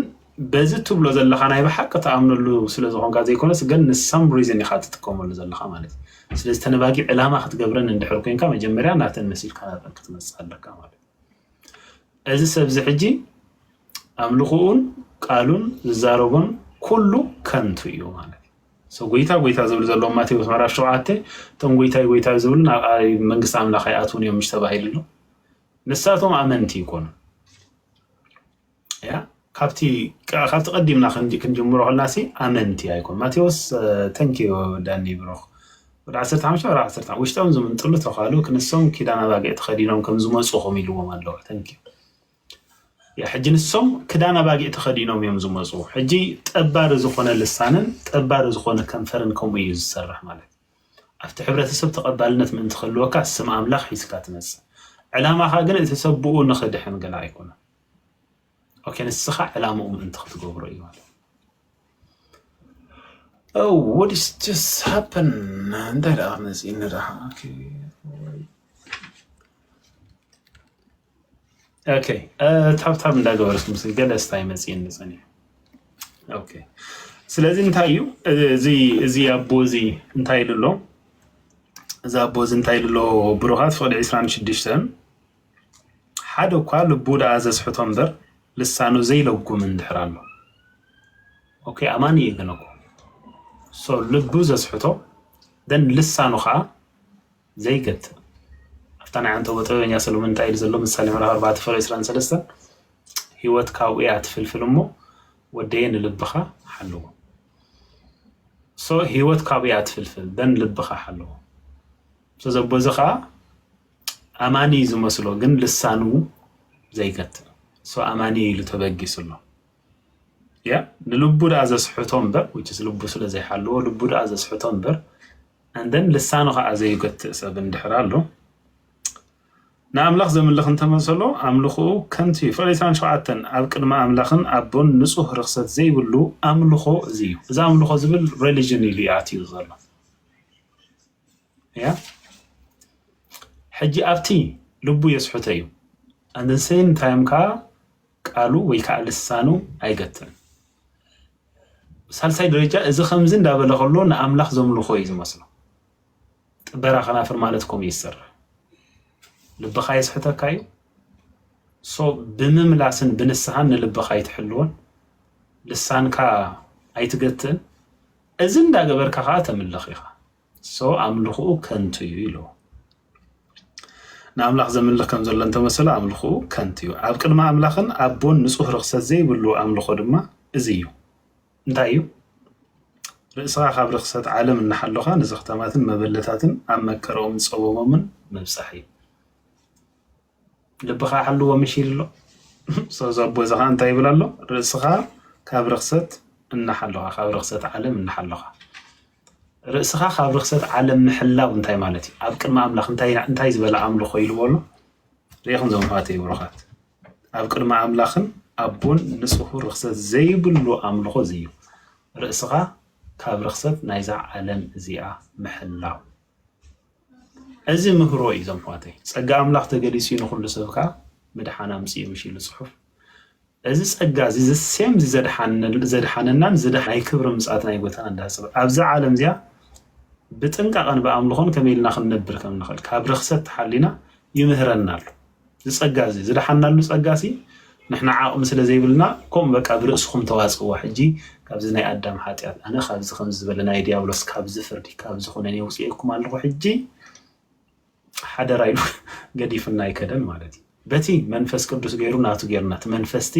በዚ ትብሎ ዘለኻ ናይ ብሓቂ ተኣምነሉ ስለ ዝኾንካ ዘይኮነስ ግን ንሳም ሪዝን ኢኻ ትጥቀመሉ ዘለኻ ማለት እዩ ስለዚ ተነባጊ ዕላማ ክትገብረን እንድሕር ኮንካ መጀመርያ ናተን መሲልካ ናተን ክትመፅእ ኣለካ ማለት እዩ እዚ ሰብ እዚ ሕጂ ኣምልኹኡን ቃሉን ዝዛረቦን ኩሉ ከንቱ እዩ ማለት እዩ ጎይታ ጎይታ ዝብል ዘለዎም ማቴዎስ ምዕራፍ ሸውዓተ እቶም ጎይታይ ጎይታይ ዝብሉ መንግስቲ ኣምላኽ ኣይኣትውን እዮም ምሽ ተባሂሉ ኣሎ ንሳቶም ኣመንቲ ይኮኑ ያ ካብቲ ካብቲ ቀዲምና ክንጅምሮ ከልና ሲ ኣመንቲ ኣይኮን ማቴዎስ ተንኪዮ ዳኒ ብሮኽ ወደ ዓሰርተ ሓሙሽተ ወደ ዓሰርተ ውሽጦም ዝምንጥሉ ተኻሉ ክንሶም ኪዳን ኣባጊዕ ተኸዲኖም ከም ዝመፁ ከም ኢልዎም ኣለዋ ተንኪዮ ሕጂ ንሶም ክዳን ኣባጊዕ ተኸዲኖም እዮም ዝመፁ ሕጂ ጠባሪ ዝኾነ ልሳንን ጠባሪ ዝኾነ ከንፈርን ከምኡ እዩ ዝሰርሕ ማለት ኣብቲ ሕብረተሰብ ተቐባልነት ምእንቲ ክህልወካ ስም ኣምላኽ ሒዝካ ትመፅእ ዕላማኻ ግን እቲ ሰብ ብኡ ንኽድሕን ገና ኣይኮነን ኦኬ ንስኻ ዕላምኡ ምእንቲ ክትገብሮ እዩ ማለት Oh, what is just happen? እንታይ ደኣ መፂእኒ ደኣ ኦኬ ታብታብ እንዳገበርስ ምስ ገለ ስታይ መፂእኒ ፀኒሑ ኦኬ ስለዚ እንታይ እዩ እዚ ኣቦ እዚ እንታይ ኢሉ ኣሎ? እዚ ኣቦ እዚ እንታይ ኢሉ ኣሎ? ብሩኻት ፍቕዲ ዕስራን ሽዱሽተን ሓደ እኳ ልቡ ደኣ ዘስሕቶ እምበር ልሳኑ ዘይለጉም እንድሕር ኣሎ። ኦኬ፣ ኣማኒ እዩ ግን እኮ። ሶ ልቡ ዘስሕቶ ደን ልሳኑ ከዓ ዘይገትእ። ኣብታ ናይ ዓንተቦ ጥበበኛ ሰሎሞን እንታይ ኢሉ ዘሎ? ምሳሌ ምዕራፍ ኣርባዕተ ፍቕዲ ዕስራን ሰለስተን፣ ህይወት ካብኡ እያ ትፍልፍል እሞ ወደየ ንልብኻ ሓልዎ። ሶ ህይወት ካብኡ እያ ትፍልፍል ደን ልብኻ ሓልዎ። ሶ ዘቦ እዚ ከዓ ኣማኒ እዩ ዝመስሎ ግን ልሳኑ ዘይገትእ። ሶ ኣማኒ እዩ ኢሉ ተበጊሱ ኣሎ። ያ ንልቡ ደኣ ዘስሕቶ እምበር፣ which is ልቡ ስለ ዘይሓልዎ ልቡ ደኣ ዘስሕቶ እምበር፣ and then ልሳኑ ከዓ ዘይገትእ ሰብ እንድሕር ኣሎ፣ ንኣምላኽ ዘምልኽ እንተመሰሎ ኣምልኽኡ ከንቱ እዩ። ፍቕዲ ዕስራን ሸውዓተን ኣብ ቅድሚ ኣምላኽን ኣቦን ንጹህ ርኽሰት ዘይብሉ ኣምልኾ እዚ እዩ። እዚ ኣምልኾ ዝብል ሬሊጅን ኢሉ እዩ ኣትዩ ዘሎ። ያ ሕጂ ኣብቲ ልቡ የስሕቶ እዩ። And the same time ከዓ ቃሉ ወይ ከዓ ልሳኑ ኣይገትእን። ሳልሳይ ደረጃ እዚ ከምዚ እንዳበለ ከሎ ንኣምላኽ ዘምልኾ እዩ ዝመስሎ። ጥበራ ከናፍር ማለት ከምኡ ይሰርሕ። ልብኻ የስሕተካ እዩ። ሶ ብምምላስን ብንስሓን ንልብኻ ኣይትሕልዎን፣ ልሳንካ ኣይትገትእን። እዚ እንዳገበርካ ከዓ ተምልኽ ኢኻ። ሶ ኣምልኽኡ ከንቱ እዩ ኢሉ። ንኣምላኽ ዘምልኽ ከም ዘሎ እንተመሰለ ኣምልኽኡ ከንቱ እዩ። ኣብ ቅድሚ ኣምላኽን ኣቦን ንጹህ ርኽሰት ዘይብሉ ኣምልኾ ድማ እዚ እዩ። እንታይ እዩ? ርእስኻ ካብ ርኽሰት ዓለም እናሓለኻ ንዘኽታማትን መበለታትን ኣብ መከረኦምን ጸበቦምን ምብጻሕ እዩ። ልብኻ ሓልዎ ምሽ ኢሉ ኣሎ። ሶ ዘቦ እዚ ኸዓ እንታይ ይብል ኣሎ? ርእስኻ ካብ ርኽሰት እናሓለኻ፣ ካብ ርኽሰት ዓለም እናሓለኻ። ርእስኻ ካብ ርኽሰት ዓለም ምሕላው እንታይ ማለት እዩ? ኣብ ቅድሚ ኣምላኽ እንታይ እንታይ ዝበለ ኣምልኾ ኢልዎ ኣሎ? ርኢኹም ዞም ኣሕዋተይ ብሩኻት፣ ኣብ ቅድሚ ኣምላኽን ኣቦን ንጹህ ርኽሰት ዘይብሉ ኣምልኾ እዚ እዩ። ርእስኻ ካብ ርኽሰት ናይዛ ዓለም እዚኣ ምሕላው። እዚ ምህሮ እዩ ዞም ኣሕዋተይ። ጸጋ ኣምላኽ ተገሊጹ እዩ ንኹሉ ሰብ ከኣ ምድሓን ኣምጺኡ ምሽ ኢሉ ጽሑፍ። እዚ ጸጋ እዚ ዘሴም እዚ ዘድሓነ- ዘድሓነናን ዝድሓ ናይ ክብሪ ምጽኣት ናይ ጎይታና እንዳሕሰበ ኣብዚ ዓለም እዚኣ ብጥንቃቐን ብኣምልኾን ከመይ ኢልና ክንነብር ከም ንኽእል ካብ ርኽሰት ተሓሊና ይምህረና ኣሎ። እዚ ጸጋ እዚ ዝደሓናሉ ጸጋ ሲ ንሕና ዓቕሚ ስለ ዘይብልና ከምኡ በቃ ብርእስኹም ተዋጽእዎ። ሕጂ ካብዚ ናይ ኣዳም ሓጢኣት ኣነ ካብዚ ከምዚ ዝበለ ናይ ዲያብሎስ ካብዚ ፍርዲ ካብዚ ኩነኔ ውጽኤኩም ኣለኹ። ሕጂ ሓደራ ኢሉ ገዲፍና ኣይከደን ማለት እዩ። በቲ መንፈስ ቅዱስ ገይሩ ናቱ ገይርና እቲ መንፈስቲ